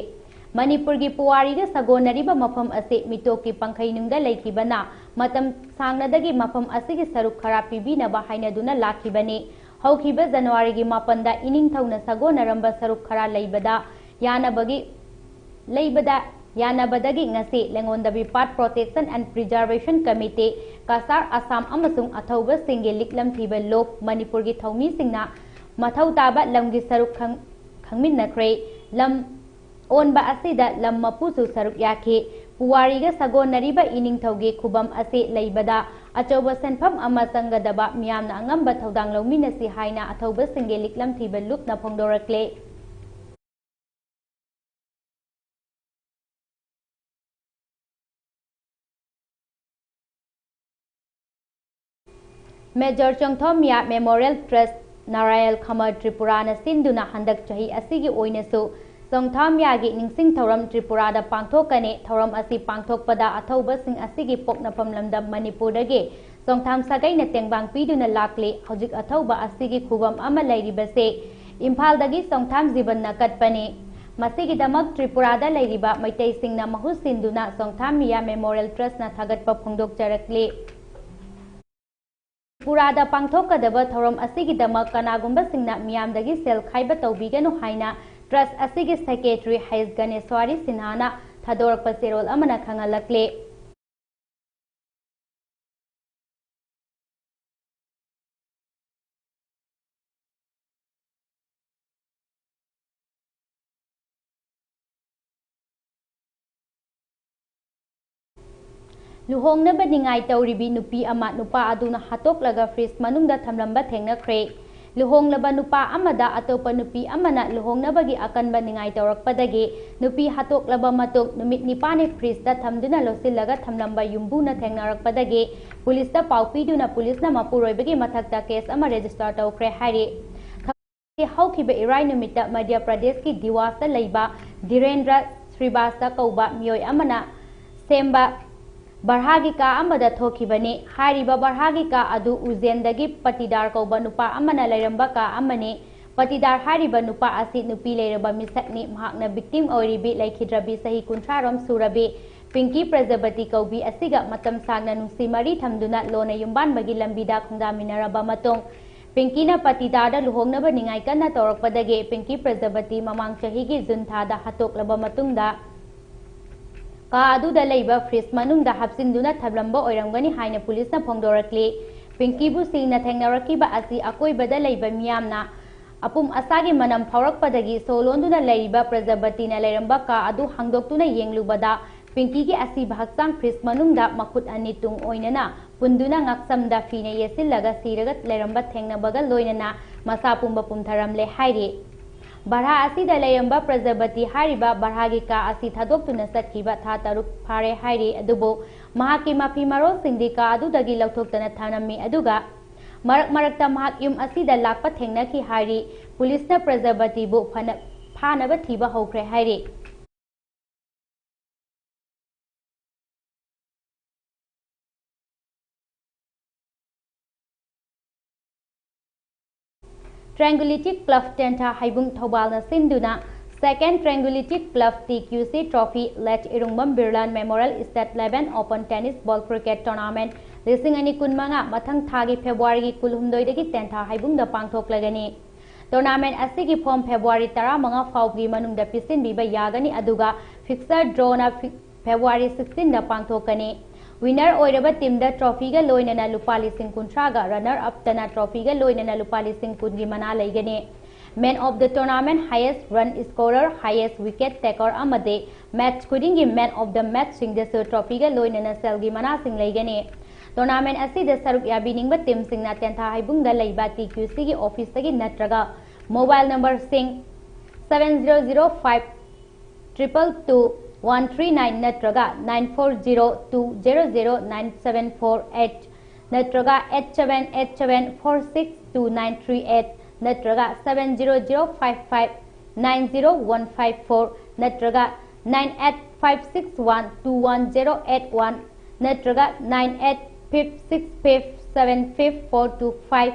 ꯃꯅꯤꯄꯨꯔꯒꯤ ꯄꯨꯋꯥꯔꯤꯒ ꯁꯥꯒꯣꯟꯅꯔꯤꯕ ꯃꯐꯝ ꯑꯁꯤ ꯃꯤꯇꯣꯞꯀꯤ ꯄꯪꯈꯩꯅꯨꯡꯗ ꯂꯩꯈꯤꯕꯅ ꯃꯇꯝ ꯁꯥꯡꯅꯗꯒꯤ ꯃꯐꯝ ꯑꯁꯤꯒꯤ ꯁꯔꯨꯛ ꯈꯔ ꯄꯤꯕꯤꯅꯕ ꯍꯥꯏꯅꯗꯨꯅ ꯂꯥꯛꯈꯤꯕꯅꯤ꯫ ꯍꯧꯈꯤꯕ ꯖꯅꯋꯥꯔꯤꯒꯤ ꯃꯥꯄꯟꯗ ꯏꯅꯤꯡꯊꯧꯅ ꯁꯥꯒꯣꯟꯅꯔꯝꯕ ꯁꯔꯨꯛ ꯈꯔ ꯂꯩꯕꯗ ꯌꯥꯅꯕꯒꯤ, ꯂꯩꯕꯗ ꯌꯥꯅꯕꯗꯒꯤ ꯉꯁꯤ ꯂꯦꯡꯒꯣꯟꯗꯕꯤ Path Protection and Preservation Committee, Cachar Assam ꯑꯃꯁꯨꯡ ꯑꯊꯧꯕꯁꯤꯡꯒꯤ ꯂꯤꯛꯂꯝ ꯊꯤꯕ ꯂꯨꯞ ꯃꯅꯤꯄꯨꯔꯒꯤ ꯊꯧꯃꯤꯁꯤꯡꯅ ꯃꯊꯧ ꯇꯥꯕ ꯂꯝꯒꯤ ꯁꯔꯨꯛ ꯈꯪ-, ꯈꯪꯃꯤꯟꯅꯈ꯭ꯔꯦ꯫ ꯂꯝ ꯑꯣꯟꯕ ꯑꯁꯤꯗ ꯂꯝ ꯃꯄꯨꯁꯨ ꯁꯔꯨꯛ ꯌꯥꯈꯤ꯫ ꯄꯨꯋꯥꯔꯤꯒ ꯁꯥꯒꯣꯟꯅꯔꯤꯕ ꯏꯅꯤꯡꯊꯧꯒꯤ ꯈꯨꯕꯝ ꯑꯁꯤ ꯂꯩꯕꯗ ꯑꯆꯧꯕ ꯁꯦꯟꯐꯝ ꯑꯃ ꯆꯪꯒꯗꯕ, ꯃꯤꯌꯥꯝꯅ ꯑꯉꯝꯕ ꯊꯧꯗꯥꯡ ꯂꯧꯃꯤꯟꯅꯁꯤ ꯍꯥꯏꯅ ꯑꯊꯧꯕꯁꯤꯡꯒꯤ ꯂꯤꯛꯂꯝ ꯊꯤꯕ ꯂꯨꯞꯅ ꯐꯣꯡꯗꯣꯔꯛꯂꯦ꯫ Major ꯆꯣꯡꯊꯣꯝꯌꯥ Memorial Trust, ꯅꯥꯔꯥꯌꯜ ꯈꯃꯔ ꯇ꯭ꯔꯤꯄꯨꯔꯥꯅ ꯁꯤꯟꯗꯨꯅ ꯍꯟꯗꯛ ꯆꯍꯤ ꯑꯁꯤꯒꯤ ꯑꯣꯏꯅꯁꯨ ꯆꯣꯡꯊꯣꯝꯌꯥꯒꯤ ꯅꯤꯡꯁꯤꯡ ꯊꯧꯔꯝ ꯇ꯭ꯔꯤꯄꯨꯔꯥꯗ ꯄꯥꯡꯊꯣꯛꯀꯅꯤ꯫ ꯊꯧꯔꯝ ꯑꯁꯤ ꯄꯥꯡꯊꯣꯛꯄꯗ ꯑꯊꯧꯕꯁꯤꯡ ꯑꯁꯤꯒꯤ ꯄꯣꯛꯅꯐꯝ ꯂꯝꯗꯝ ꯃꯅꯤꯄꯨꯔꯗꯒꯤ ꯆꯣꯡꯊꯥꯝ ꯁꯥꯒꯩꯅ ꯇꯦꯡꯕꯥꯡ ꯄꯤꯗꯨꯅ ꯂꯥꯛꯂꯤ꯫ ꯍꯧꯖꯤꯛ ꯑꯊꯧꯕ ꯑꯁꯤꯒꯤ ꯈꯨꯕꯝ ꯑꯃ ꯂꯩꯔꯤꯕꯁꯦ ꯏꯝꯐꯥꯜꯗꯒꯤ ꯆꯣꯡꯊꯥꯝ ꯖꯤꯕꯟꯅ ꯀꯠꯄꯅꯤ꯫ ꯃꯁꯤꯒꯤꯗꯃꯛ ꯇ꯭ꯔꯤꯄꯨꯔꯥꯗ ꯂꯩꯔꯤꯕ ꯃꯩꯇꯩꯁꯤꯡꯅ ꯃꯍꯨꯠ ꯁꯤꯟꯗꯨꯅ ꯆꯣꯡꯊꯥꯝ ꯃꯤꯌꯥ Memorial Trustꯅ ꯊꯥꯒꯠꯄ ꯐꯣꯡꯗꯣꯛꯆꯔꯛꯂꯤ꯫ ꯇ꯭ꯔꯤꯄꯨꯔꯥꯗ ꯄꯥꯡꯊꯣꯛꯀꯗꯕ ꯊꯧꯔꯝ ꯑꯁꯤꯒꯤꯗꯃꯛ ꯀꯅꯥꯒꯨꯝꯕꯁꯤꯡꯅ ꯃꯤꯌꯥꯝꯗꯒꯤ ꯁꯦꯜ ꯈꯥꯏꯕ ꯇꯧꯕꯤꯒꯅꯨ ꯍꯥꯏꯅ Trust ꯑꯁꯤꯒꯤ Secretary ꯍꯩꯁ ꯒꯅꯦꯁ꯭ꯋꯥꯔꯤ ꯁꯤꯟꯍꯥꯅ ꯊꯥꯗꯣꯔꯛꯄ ꯆꯦꯔꯣꯜ ꯑꯃꯅ ꯈꯪꯍꯜꯂꯛꯂꯤ꯫ ꯂꯨꯍꯣꯡꯅꯕ ꯅꯤꯡꯉꯥꯏ ꯇꯧꯔꯤꯕꯤ ꯅꯨꯄꯤ ꯑꯃ ꯅꯨꯄꯥ ꯑꯗꯨꯅ ꯍꯥꯠꯇꯣꯛꯂꯒ fridge ꯃꯅꯨꯡꯗ ꯊꯝꯂꯝꯕ ꯊꯦꯡꯅꯈ꯭ꯔꯦ꯫ ꯂꯨꯍꯣꯡꯂꯕ ꯅꯨꯄꯥ ꯑꯃꯗ ꯑꯇꯣꯞꯄ ꯅꯨꯄꯤ ꯑꯃꯅ ꯂꯨꯍꯣꯡꯅꯕꯒꯤ ꯑꯀꯟꯕ ꯅꯤꯡꯉꯥꯏ ꯇꯧꯔꯛꯄꯗꯒꯤ ꯅꯨꯄꯤ ꯍꯥꯠꯇꯣꯛꯂꯕ ꯃꯇꯨꯡ ꯅꯨꯃꯤꯠ ꯅꯤꯄꯥꯟꯅꯤ fridgeꯇ ꯊꯝꯗꯨꯅ ꯂꯣꯠꯁꯤꯜꯂꯒ ꯊꯝꯂꯝꯕ ꯌꯨꯝꯕꯨꯅ ꯊꯦꯡꯅꯔꯛꯄꯗꯒꯤ ꯄꯨꯂꯤꯁꯇ ꯄꯥꯎ ꯄꯤꯗꯨꯅ ꯄꯨꯂꯤꯁꯅ ꯃꯄꯨꯔꯣꯏꯕꯒꯤ ꯃꯊꯛꯇ case ꯑꯃ register ꯇꯧꯈ꯭ꯔꯦ ꯍꯥꯏꯔꯤ꯫ ꯍꯧꯈꯤꯕ ꯏꯔꯥꯏ ꯅꯨꯃꯤꯠꯇ ꯃꯙ꯭ꯌ ꯄ꯭ꯔꯗꯦꯁꯀꯤ ꯗꯤꯋꯥꯁꯇ ꯂꯩꯕ ꯙꯤꯔꯦꯟꯗ꯭ꯔ ꯁ꯭ꯔꯤꯕꯥꯁꯇ ꯀꯧꯕ ꯃꯤꯑꯣꯏ ꯑꯃꯅ ꯁꯦꯝꯕ ꯚꯔꯥꯒꯤ ꯀꯥ ꯑꯃꯗ ꯊꯣꯛꯈꯤꯕꯅꯤ꯫ ꯍꯥꯏꯔꯤꯕ ꯚꯔꯥꯒꯤ ꯀꯥ ꯑꯗꯨ ꯎꯖꯦꯟꯗꯒꯤ ꯄꯇꯤꯗꯥꯔ ꯀꯧꯕ ꯅꯨꯄꯥ ꯑꯃꯅ ꯂꯩꯔꯝꯕ ꯀꯥ ꯑꯃꯅꯤ꯫ ꯄꯇꯤꯗꯥꯔ ꯍꯥꯏꯔꯤꯕ ꯅꯨꯄꯥ ꯑꯁꯤ ꯅꯨꯄꯤ ꯂꯩꯔꯕ ꯃꯤꯁꯛꯅꯤ꯫ ꯃꯍꯥꯛꯅ victim ꯑꯣꯏꯔꯤꯕꯤ ꯂꯩꯈꯤꯗ꯭ꯔꯕꯤ ꯆꯍꯤ ꯀꯨꯟꯊ꯭ꯔꯥ ꯔꯣꯝ ꯁꯨꯔꯕꯤ ꯄꯤꯡꯀꯤ ꯄ꯭ꯔꯖꯥꯄꯇꯤ ꯀꯧꯕꯤ ꯑꯁꯤꯒ ꯃꯇꯝ ꯁꯥꯡꯅ ꯅꯨꯡꯁꯤ ꯃꯔꯤ ꯊꯝꯗꯨꯅ ꯂꯣꯟꯅ ꯌꯨꯝꯕꯥꯟꯕꯒꯤ ꯂꯝꯕꯤꯗ ꯈꯣꯡꯗꯥꯃꯤꯟꯅꯔꯕ ꯃꯇꯨꯡ, ꯄꯤꯡꯀꯤꯅ ꯄꯇꯤꯗꯥꯔꯗ ꯂꯨꯍꯣꯡꯅꯕ ꯅꯤꯡꯉꯥꯏ ꯀꯟꯅ ꯇꯧꯔꯛꯄꯗꯒꯤ ꯄꯤꯡꯀꯤ ꯄ꯭ꯔꯖꯥꯄꯇꯤ ꯃꯃꯥꯡ ꯆꯍꯤꯒꯤ ꯖꯨꯟ ꯊꯥꯗ ꯍꯥꯠꯇꯣꯛꯂꯕ ꯃꯇꯨꯡꯗ, ꯀꯥ ꯑꯗꯨꯗ ꯂꯩꯕ fridge ꯃꯅꯨꯡꯗ ꯍꯥꯞꯆꯤꯟꯗꯨꯅ ꯊꯝꯂꯝꯕ ꯑꯣꯏꯔꯝꯒꯅꯤ ꯍꯥꯏꯅ ꯄꯨꯂꯤꯁꯅ ꯐꯣꯡꯗꯣꯔꯛꯂꯤ꯫ ꯄꯤꯡꯀꯤꯕꯨ ꯁꯤꯅ ꯊꯦꯡꯅꯔꯛꯈꯤꯕ ꯑꯁꯤ ꯑꯀꯣꯏꯕꯗ ꯂꯩꯕ ꯃꯤꯌꯥꯝꯅ ꯑꯄꯨꯝ ꯑꯁꯥꯒꯤ ꯃꯅꯝ ꯐꯥꯎꯔꯛꯄꯗꯒꯤ ꯁꯣ ꯂꯣꯟꯗꯨꯅ ꯂꯩꯔꯤꯕ ꯄ꯭ꯔꯖꯥꯄꯇꯤꯅ ꯂꯩꯔꯝꯕ ꯀꯥ ꯑꯗꯨ ꯍꯥꯡꯗꯣꯛꯇꯨꯅ ꯌꯦꯡꯂꯨꯕꯗ, ꯄꯤꯡꯀꯤꯒꯤ ꯑꯁꯤꯕ ꯍꯛꯆꯥꯡ fridge ꯃꯅꯨꯡꯗ ꯃꯈꯨꯠ ꯑꯅꯤ ꯇꯨꯡ ꯑꯣꯏꯅꯅ ꯄꯨꯟꯗꯨꯅ ꯉꯛꯁꯝꯗ ꯐꯤꯅ ꯌꯦꯠꯁꯤꯜꯂꯒ ꯁꯤꯔꯒ ꯂꯩꯔꯝꯕ ꯊꯦꯡꯅꯕꯒ ꯂꯣꯏꯅꯅ ꯃꯁꯥ ꯄꯨꯝꯕ ꯄꯨꯝꯊꯔꯝꯂꯦ ꯍꯥꯏꯔꯤ꯫ ꯚꯔꯥ ꯑꯁꯤꯗ ꯂꯩꯔꯝꯕ ꯄ꯭ꯔꯖꯥꯄꯇꯤ ꯍꯥꯏꯔꯤꯕ ꯚꯔꯥꯒꯤ ꯀꯥ ꯑꯁꯤ ꯊꯥꯗꯣꯛꯇꯨꯅ ꯆꯠꯈꯤꯕ ꯊꯥ ꯇꯔꯨꯛ ꯐꯥꯔꯦ ꯍꯥꯏꯔꯤ꯫ ꯑꯗꯨꯕꯨ ꯃꯍꯥꯛꯀꯤ ꯃꯐꯤ ꯃꯔꯣꯜꯁꯤꯡꯗꯤ ꯀꯥ ꯑꯗꯨꯗꯒꯤ ꯂꯧꯊꯣꯛꯇꯅ ꯊꯝꯂꯝꯃꯤ꯫ ꯑꯗꯨꯒ ꯃꯔꯛ ꯃꯔꯛꯇ ꯃꯍꯥꯛ ꯌꯨꯝ ꯑꯁꯤꯗ ꯂꯥꯛꯄ ꯊꯦꯡꯅꯈꯤ ꯍꯥꯏꯔꯤ꯫ ꯄꯨꯂꯤꯁꯅ ꯄ꯭ꯔꯖꯥꯄꯇꯤꯕꯨ ꯐꯅ-, ꯐꯥꯅꯕ ꯊꯤꯕ ꯍꯧꯈ꯭ꯔꯦ ꯍꯥꯏꯔꯤ꯫ Triangulity Club ꯇꯦꯟꯊꯥ ꯍꯩꯕꯨꯡ ꯊꯧꯕꯥꯜꯅ ꯁꯤꯟꯗꯨꯅ Second Triangulity Club T Q C Trophy Late ꯏꯔꯨꯡꯕꯝ ꯕꯤꯔꯂꯥꯟ Memorial State Eleven Open Tennis Ball Cricket Tournament ꯂꯤꯁꯤꯡ ꯑꯅꯤ ꯀꯨꯟꯃꯉꯥ ꯃꯊꯪ ꯊꯥꯒꯤ ꯐꯦꯕ꯭ꯔꯨꯋꯥꯔꯤꯒꯤ ꯀꯨꯟꯍꯨꯝꯗꯣꯏꯗꯒꯤ ꯇꯦꯟꯊꯥ ꯍꯩꯕꯨꯡꯗ ꯄꯥꯡꯊꯣꯛꯂꯒꯅꯤ꯫ Tournament ꯑꯁꯤꯒꯤ form ꯐꯦꯕ꯭ꯔꯨꯋꯥꯔꯤ ꯇꯔꯥꯃꯉꯥ ꯐꯥꯎꯕꯒꯤ ꯃꯅꯨꯡꯗ ꯄꯤꯁꯤꯟꯕꯤꯕ ꯌꯥꯒꯅꯤ, ꯑꯗꯨꯒ fixture drawꯅ ꯐꯤ-, ꯐꯦꯕ꯭ꯔꯨꯋꯥꯔꯤ sixteenꯗ ꯄꯥꯡꯊꯣꯛꯀꯅꯤ꯫ Winner ꯑꯣꯏꯔꯕ teamꯗ trophyꯒ ꯂꯣꯏꯅꯅ ꯂꯨꯄꯥ ꯂꯤꯁꯤꯡ ꯀꯨꯟꯊ꯭ꯔꯥꯒ, runner upꯇꯅ trophyꯒ ꯂꯣꯏꯅꯅ ꯂꯨꯄꯥ ꯂꯤꯁꯤꯡ ꯀꯨꯟꯒꯤ ꯃꯅꯥ ꯂꯩꯒꯅꯤ꯫ Man of the tournament, highest run scorer, highest wicket taker ꯑꯃꯗꯤ match ꯈꯨꯗꯤꯡꯒꯤ man of the matchꯁꯤꯡꯗꯁꯨ trophyꯒ ꯂꯣꯏꯅꯅ ꯁꯦꯜꯒꯤ ꯃꯅꯥꯁꯤꯡ ꯂꯩꯒꯅꯤ꯫ Tournament ꯑꯁꯤꯗ ꯁꯔꯨꯛ ꯌꯥꯕꯤꯅꯤꯡꯕ teamꯁꯤꯡꯅ ꯇꯦꯟꯊꯥ ꯍꯩꯕꯨꯡꯗ ꯂꯩꯕ T Q Cꯒꯤ officeꯇꯒꯤ ꯅꯠꯇ꯭ꯔꯒ mobile numberꯁꯤꯡ seven zero zero five triple two one three nine ꯅꯠꯇ꯭ꯔꯒ nine four zero two zero zero nine seven four eight ꯅꯠꯇ꯭ꯔꯒ eight seven eight seven four six two nine three eight ꯅꯠꯇ꯭ꯔꯒ seven zero zero five five nine zero one five four ꯅꯠꯇ꯭ꯔꯒ nine eight five six one two one zero eight one ꯅꯠꯇ꯭ꯔꯒ nine eight five six five seven five four two five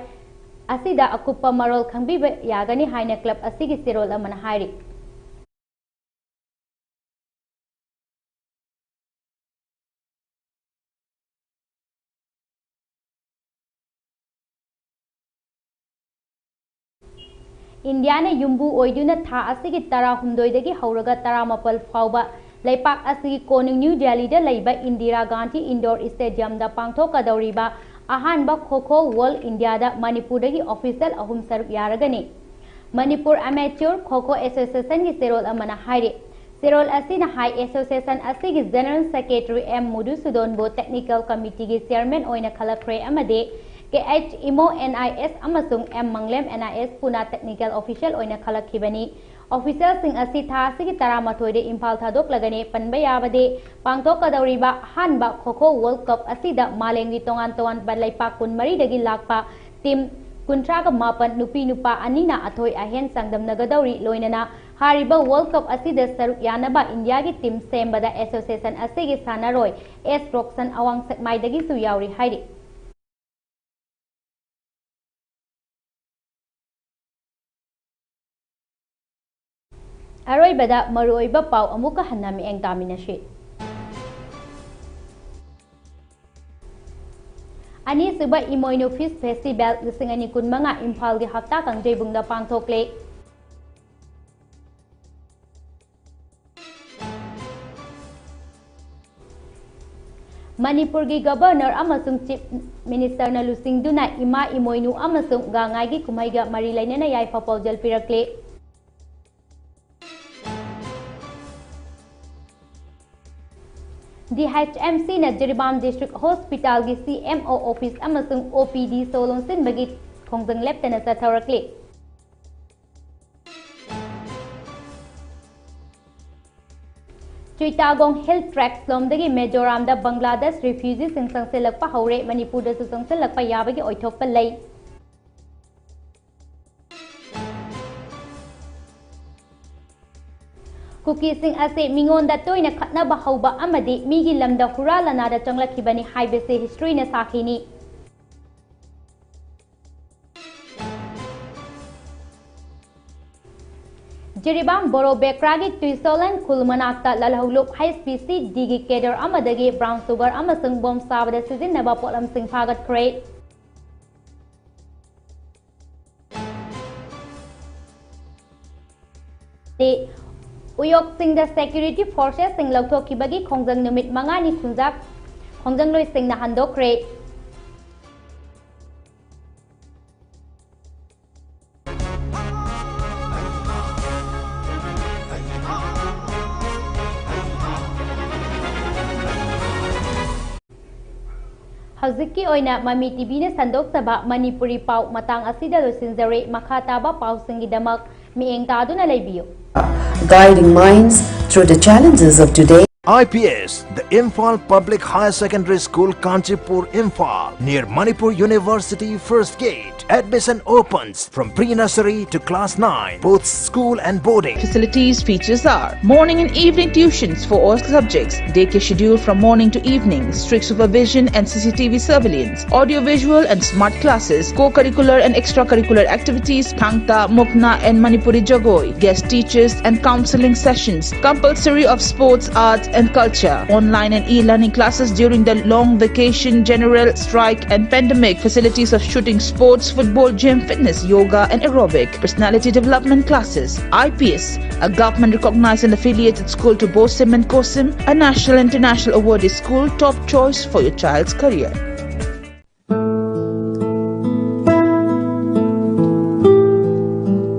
ꯑꯁꯤꯗ ꯑꯀꯨꯞꯄ ꯃꯔꯣꯜ ꯈꯪꯕꯤꯕ ꯌꯥꯒꯅꯤ ꯍꯥꯏꯅ club ꯑꯁꯤꯒꯤ ꯆꯦꯔꯣꯜ ꯑꯃꯅ ꯍꯥꯏꯔꯤ꯫ ꯏꯟꯗꯤꯌꯥꯅ ꯌꯨꯝꯕꯨ ꯑꯣꯏꯗꯨꯅ ꯊꯥ ꯑꯁꯤꯒꯤ ꯇꯔꯥꯍꯨꯝꯗꯣꯏꯗꯒꯤ ꯍꯧꯔꯒ ꯇꯔꯥꯃꯥꯄꯜ ꯐꯥꯎꯕ ꯂꯩꯄꯥꯛ ꯑꯁꯤꯒꯤ ꯀꯣꯅꯨꯡ ꯅ꯭ꯌꯨ ꯗꯦꯜꯂꯤꯗ ꯂꯩꯕ ꯏꯟꯗꯤꯔꯥ ꯒꯥꯟꯙꯤ ꯏꯟꯗꯣꯔ ꯁ꯭ꯇꯦꯗꯤꯌꯝꯗ ꯄꯥꯡꯊꯣꯛꯀꯗꯧꯔꯤꯕ ꯑꯍꯥꯟꯕ ꯈꯣ ꯈꯣ ꯋꯥꯔꯜꯗ ꯏꯟꯗꯤꯌꯥꯗ ꯃꯅꯤꯄꯨꯔꯗꯒꯤ official ꯑꯍꯨꯝ ꯁꯔꯨꯛ ꯌꯥꯔꯒꯅꯤ꯫ ꯃꯅꯤꯄꯨꯔ ꯑꯦꯃꯦꯆꯣꯔ ꯈꯣ ꯈꯣ ꯑꯦꯁꯣꯁꯤꯌꯦꯁꯟꯒꯤ ꯆꯦꯔꯣꯜ ꯑꯃꯅ ꯍꯥꯏꯔꯤ꯫ ꯆꯦꯔꯣꯜ ꯑꯁꯤꯅ ꯍꯥꯏ, ꯑꯦꯁꯣꯁꯤꯌꯦꯁꯟ ꯑꯁꯤꯒꯤ ꯖꯦꯅꯔꯦꯜ ꯁꯦꯀ꯭ꯔꯦꯇꯔꯤ ꯑꯦꯝ ꯃꯨꯗꯨꯁꯨꯗꯣꯟꯕꯨ ꯇꯦꯛꯅꯤꯀꯦꯜ ꯀꯃꯤꯇꯤꯒꯤ ꯆꯦꯌꯔꯃꯦꯟ ꯑꯣꯏꯅ ꯈꯜꯂꯛꯈ꯭ꯔꯦ ꯑꯃꯗꯤ ꯀꯦ ꯑꯩꯆ ꯏꯃꯣ ꯑꯦꯟ ꯑꯥꯏ ꯑꯦꯁ ꯑꯃꯁꯨꯡ ꯑꯦꯝ ꯃꯪꯂꯦꯝ ꯑꯦꯟ ꯑꯥꯏ ꯑꯦꯁ ꯄꯨꯟꯅ ꯇꯦꯛꯅꯤꯀꯦꯜ ꯑꯣꯐꯤꯁꯤꯌꯦꯜ ꯑꯣꯏꯅ ꯈꯜꯂꯛꯈꯤꯕꯅꯤ꯫ ꯑꯣꯐꯤꯁꯤꯌꯦꯜꯁꯤꯡ ꯑꯁꯤ ꯊꯥ ꯑꯁꯤꯒꯤ ꯇꯔꯥꯃꯥꯊꯣꯏꯗ ꯏꯝꯐꯥꯜ ꯊꯥꯗꯣꯛꯂꯒꯅꯤ꯫ ꯄꯟꯕ ꯌꯥꯕꯗꯤ, ꯄꯥꯡꯊꯣꯛꯀꯗꯧꯔꯤꯕ ꯑꯍꯥꯟꯕ ꯈꯣ ꯈꯣ ꯋꯥꯔꯜꯗ ꯀꯞ ꯑꯁꯤꯗ ꯃꯥꯂꯦꯝꯒꯤ ꯇꯣꯉꯥꯟ ꯇꯣꯉꯥꯟꯕ ꯂꯩꯄꯥꯛ ꯀꯨꯟꯃꯔꯤꯗꯒꯤ ꯂꯥꯛꯄ ꯇꯤꯝ ꯀꯨꯟꯊ꯭ꯔꯥꯒ ꯃꯥꯄꯟ, ꯅꯨꯄꯤ ꯅꯨꯄꯥ ꯑꯅꯤꯅ ꯑꯊꯣꯏ ꯑꯍꯦꯟ ꯆꯥꯡꯗꯝꯅꯒꯗꯧꯔꯤ꯫ ꯂꯣꯏꯅꯅ ꯍꯥꯏꯔꯤꯕ ꯋꯥꯔꯜꯗ ꯀꯞ ꯑꯁꯤꯗ ꯁꯔꯨꯛ ꯌꯥꯅꯕ ꯏꯟꯗꯤꯌꯥꯒꯤ ꯇꯤꯝ ꯁꯦꯝꯕꯗ ꯑꯦꯁꯣꯁꯤꯌꯦꯁꯟ ꯑꯁꯤꯒꯤ ꯁꯥꯟꯅꯔꯣꯏ ꯑꯦꯁ ꯔꯣꯛꯁꯟ ꯑꯋꯥꯡ ꯁꯦꯛꯃꯥꯏꯗꯒꯤꯁꯨ ꯌꯥꯎꯔꯤ ꯍꯥꯏꯔꯤ꯫ ꯑꯔꯣꯏꯕꯗ ꯃꯔꯨꯑꯣꯏꯕ ꯄꯥꯎ ꯑꯃꯨꯛꯀ ꯍꯟꯅ ꯃꯤꯠꯌꯦꯡ ꯇꯥꯃꯤꯟꯅꯁꯤ꯫ ꯑꯅꯤꯁꯨꯕ ꯏꯃꯣꯏꯅꯨ ꯐꯤꯁ ꯐꯦꯁꯇꯤꯚꯦꯜ ꯂꯤꯁꯤꯡ ꯑꯅꯤ ꯀꯨꯟꯃꯉꯥ ꯏꯝꯐꯥꯜꯒꯤ ꯍꯞꯇꯥ ꯀꯥꯡꯖꯩꯕꯨꯡꯗ ꯄꯥꯡꯊꯣꯛꯂꯦ꯫ ꯃꯅꯤꯄꯨꯔꯒꯤ ꯒꯕꯔꯅꯔ ꯑꯃꯁꯨꯡ ꯆꯤꯐ ꯃꯤꯅꯤꯁꯇꯔꯅ ꯂꯨꯆꯤꯡꯗꯨꯅ ꯏꯃꯥ ꯏꯃꯣꯏꯅꯨ ꯑꯃꯁꯨꯡ ꯒꯥꯡꯉꯥꯏꯒꯤ ꯀꯨꯝꯍꯩꯒ ꯃꯔꯤ ꯂꯩꯅꯅ ꯌꯥꯏꯐ ꯄꯥꯎꯖꯦꯜ ꯄꯤꯔꯛꯂꯦ꯫ ꯗꯤ ꯑꯩꯆ ꯑꯦꯝ ꯁꯤꯅ ꯖꯤꯔꯤꯕꯥꯝ ꯗꯤꯁꯇ꯭ꯔꯤꯛ ꯍꯣꯁꯄꯤꯇꯥꯜꯒꯤ ꯁꯤ ꯑꯦꯝ ꯑꯣ ꯑꯣꯐꯤꯁ ꯑꯃꯁꯨꯡ ꯑꯣ ꯄꯤ ꯗꯤ ꯁꯣ ꯂꯣꯟꯁꯤꯟꯕꯒꯤ ꯈꯣꯡꯖꯪ ꯂꯦꯞꯇꯅ ꯆꯠꯊꯍꯧꯔꯛꯂꯤ꯫ ꯆꯨꯏꯇꯥꯒꯣꯡ ꯍꯤꯜ ꯇ꯭ꯔꯦꯛꯁ ꯂꯣꯝꯗꯒꯤ ꯃꯤꯖꯣꯔꯥꯝꯗ ꯕꯪꯒ꯭ꯂꯥꯗꯦꯁ ꯔꯤꯐ꯭ꯌꯨꯖꯤꯁꯤꯡ ꯆꯪꯁꯤꯜꯂꯛꯄ ꯍꯧꯔꯦ꯫ ꯃꯅꯤꯄꯨꯔꯗꯁꯨ ꯆꯪꯁꯤꯜꯂꯛꯄ ꯌꯥꯕꯒꯤ ꯑꯣꯏꯊꯣꯛꯄ ꯂꯩ꯫ ꯀꯨꯀꯤꯁꯤꯡ ꯑꯁꯤ ꯃꯤꯉꯣꯟꯗ ꯇꯣꯏꯅ ꯈꯠꯅꯕ ꯍꯧꯕ ꯑꯃꯗꯤ ꯃꯤꯒꯤ ꯂꯝꯗ ꯍꯨꯔꯥꯟ ꯂꯥꯟꯅꯥꯗ ꯆꯪꯂꯛꯈꯤꯕꯅꯤ ꯍꯥꯏꯕꯁꯤ historyꯅ ꯁꯥꯈꯤꯅꯤ꯫ ꯖꯤꯔꯤꯕꯥꯝ ꯕꯣꯔꯣ ꯕꯦꯀ꯭ꯔꯥꯒꯤ ꯇꯨꯏꯁꯣꯂꯦꯟ ꯈꯨꯜ ꯃꯅꯥꯛꯇ ꯂꯥꯜꯍꯧꯂꯨꯞ ꯍꯩꯆ ꯄꯤ ꯁꯤ ꯗꯤꯒꯤ ꯀꯦꯗꯔ ꯑꯃꯗꯒꯤ ꯕ꯭ꯔꯥꯎꯟ ꯁꯨꯒꯔ ꯑꯃꯁꯨꯡ ꯕꯣꯝ ꯁꯥꯕꯗ ꯁꯤꯖꯤꯟꯅꯕ ꯄꯣꯠꯂꯝꯁꯤꯡ ꯐꯥꯒꯠꯈ꯭ꯔꯦ꯫ ꯎꯌꯣꯛꯁꯤꯡꯗ ꯁꯦꯀ꯭ꯌꯨꯔꯤꯇꯤ ꯐꯣꯔꯁꯦꯁꯁꯤꯡ ꯂꯧꯊꯣꯛꯈꯤꯕꯒꯤ ꯈꯣꯡꯖꯪ ꯅꯨꯃꯤꯠ ꯃꯉꯥꯅꯤ ꯈꯨꯟꯖꯥꯛ ꯈꯣꯡꯖꯪꯂꯣꯏꯁꯤꯡꯅ ꯍꯟꯗꯣꯛꯈ꯭ꯔꯦ꯫ ꯍꯧꯖꯤꯛꯀꯤ ꯑꯣꯏꯅ ꯃꯃꯤ ꯇꯤꯚꯤꯅ ꯁꯟꯗꯣꯛꯆꯕ ꯃꯅꯤꯄꯨꯔꯤ ꯄꯥꯎ ꯃꯇꯥꯡ ꯑꯁꯤꯗ ꯂꯣꯏꯁꯤꯟꯖꯔꯦ꯫ ꯃꯈꯥ ꯇꯥꯕ ꯄꯥꯎꯁꯤꯡꯒꯤꯗꯃꯛ ꯃꯤꯠꯌꯦꯡ ꯇꯥꯗꯨꯅ ꯂꯩꯕꯤꯌꯨ꯫ Guiding minds through the challenges of today. I P S, the Imphal Public Higher Secondary School, Kanchipur, Imphal, near Manipur University First Gate. Admission opens from pre-nursery to class nine, both school and boarding. Facilities features are morning and evening tuitions for all subjects, daycare schedule from morning to evening, strict supervision and C C T V surveillance, audio-visual and smart classes, co-curricular and extracurricular activities, Thangta, Mukna and Manipuri Jagoi, guest teachers and counseling sessions, compulsory of sports, arts and culture, online and e-learning classes during the long vacation, general strike and pandemic, facilities of shooting sports, football, gym, fitness, yoga and aerobic, personality development classes. I P S, a government recognized and affiliated school to BOSIM and COSIM, a national international awarded school, top choice for your child's career.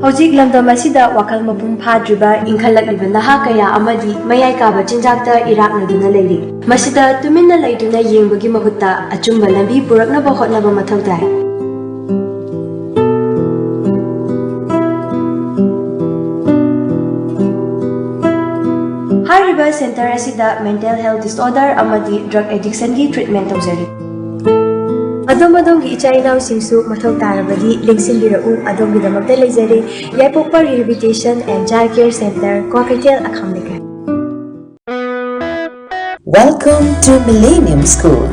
ꯍꯧꯖꯤꯛ ꯂꯝꯗꯝ ꯑꯁꯤꯗ ꯋꯥꯈꯜ ꯃꯄꯨꯡ ꯐꯥꯗ꯭ꯔꯤꯕ ꯏꯟꯈꯠꯂꯛꯂꯤꯕ ꯅꯍꯥ ꯀꯌꯥ ꯑꯃꯗꯤ ꯃꯌꯥꯏ ꯀꯥꯕ ꯆꯤꯟꯖꯥꯛꯇ ꯏꯔꯥꯛꯅꯗꯨꯅ ꯂꯩꯔꯤ꯫ ꯃꯁꯤꯗ ꯇꯨꯃꯤꯟꯅ ꯂꯩꯗꯨꯅ ꯌꯦꯡꯕꯒꯤ ꯃꯍꯨꯠꯇ ꯑꯆꯨꯝꯕ ꯂꯝꯕꯤ ꯄꯨꯔꯛꯅꯕ ꯍꯣꯠꯅꯕ ꯃꯊꯧ ꯇꯥꯏ꯫ ꯍꯥꯏꯔꯤꯕ ꯁꯦꯟꯇꯔ ꯑꯁꯤꯗ mental health disorder ꯑꯃꯗꯤ drug addiction ꯒꯤ treatment ꯇꯧꯖꯔꯤ꯫ ꯑꯗꯣꯝ ꯑꯗꯣꯝꯒꯤ ꯏꯆꯥ ꯏꯅꯥꯎꯁꯤꯡꯁꯨ ꯃꯊꯧ ꯇꯥꯔꯕꯗꯤ ꯂꯦꯡꯁꯤꯟꯕꯤꯔꯛꯎ, ꯑꯗꯣꯝꯒꯤꯗꯃꯛꯇ ꯂꯩꯖꯔꯤ ꯌꯥꯏꯄꯣꯛꯄ Rehabilitation and Child Care Center, Kwakeithel, ꯑꯈꯥꯝ ꯂꯩꯀꯥꯏ꯫ Welcome to Millennium School,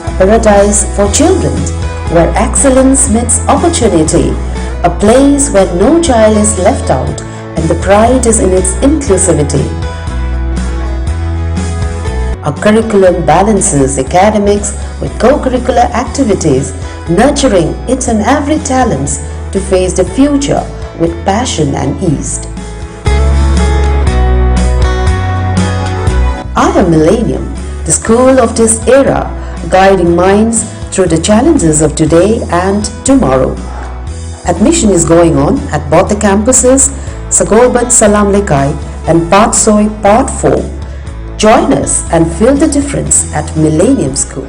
a paradise for children where excellence meets opportunity. A place where no child is left out and the pride is in its inclusivity. Our curriculum balances academics with co-curricular activities, nurturing its and every talents to face the future with passion and ease. I am Millennium, the school of this era, guiding minds through the challenges of today and tomorrow. Admission is going on at both the campuses, Sagolban Salam Lekai and Patsoi Part four. Join us and feel the difference at Millennium School.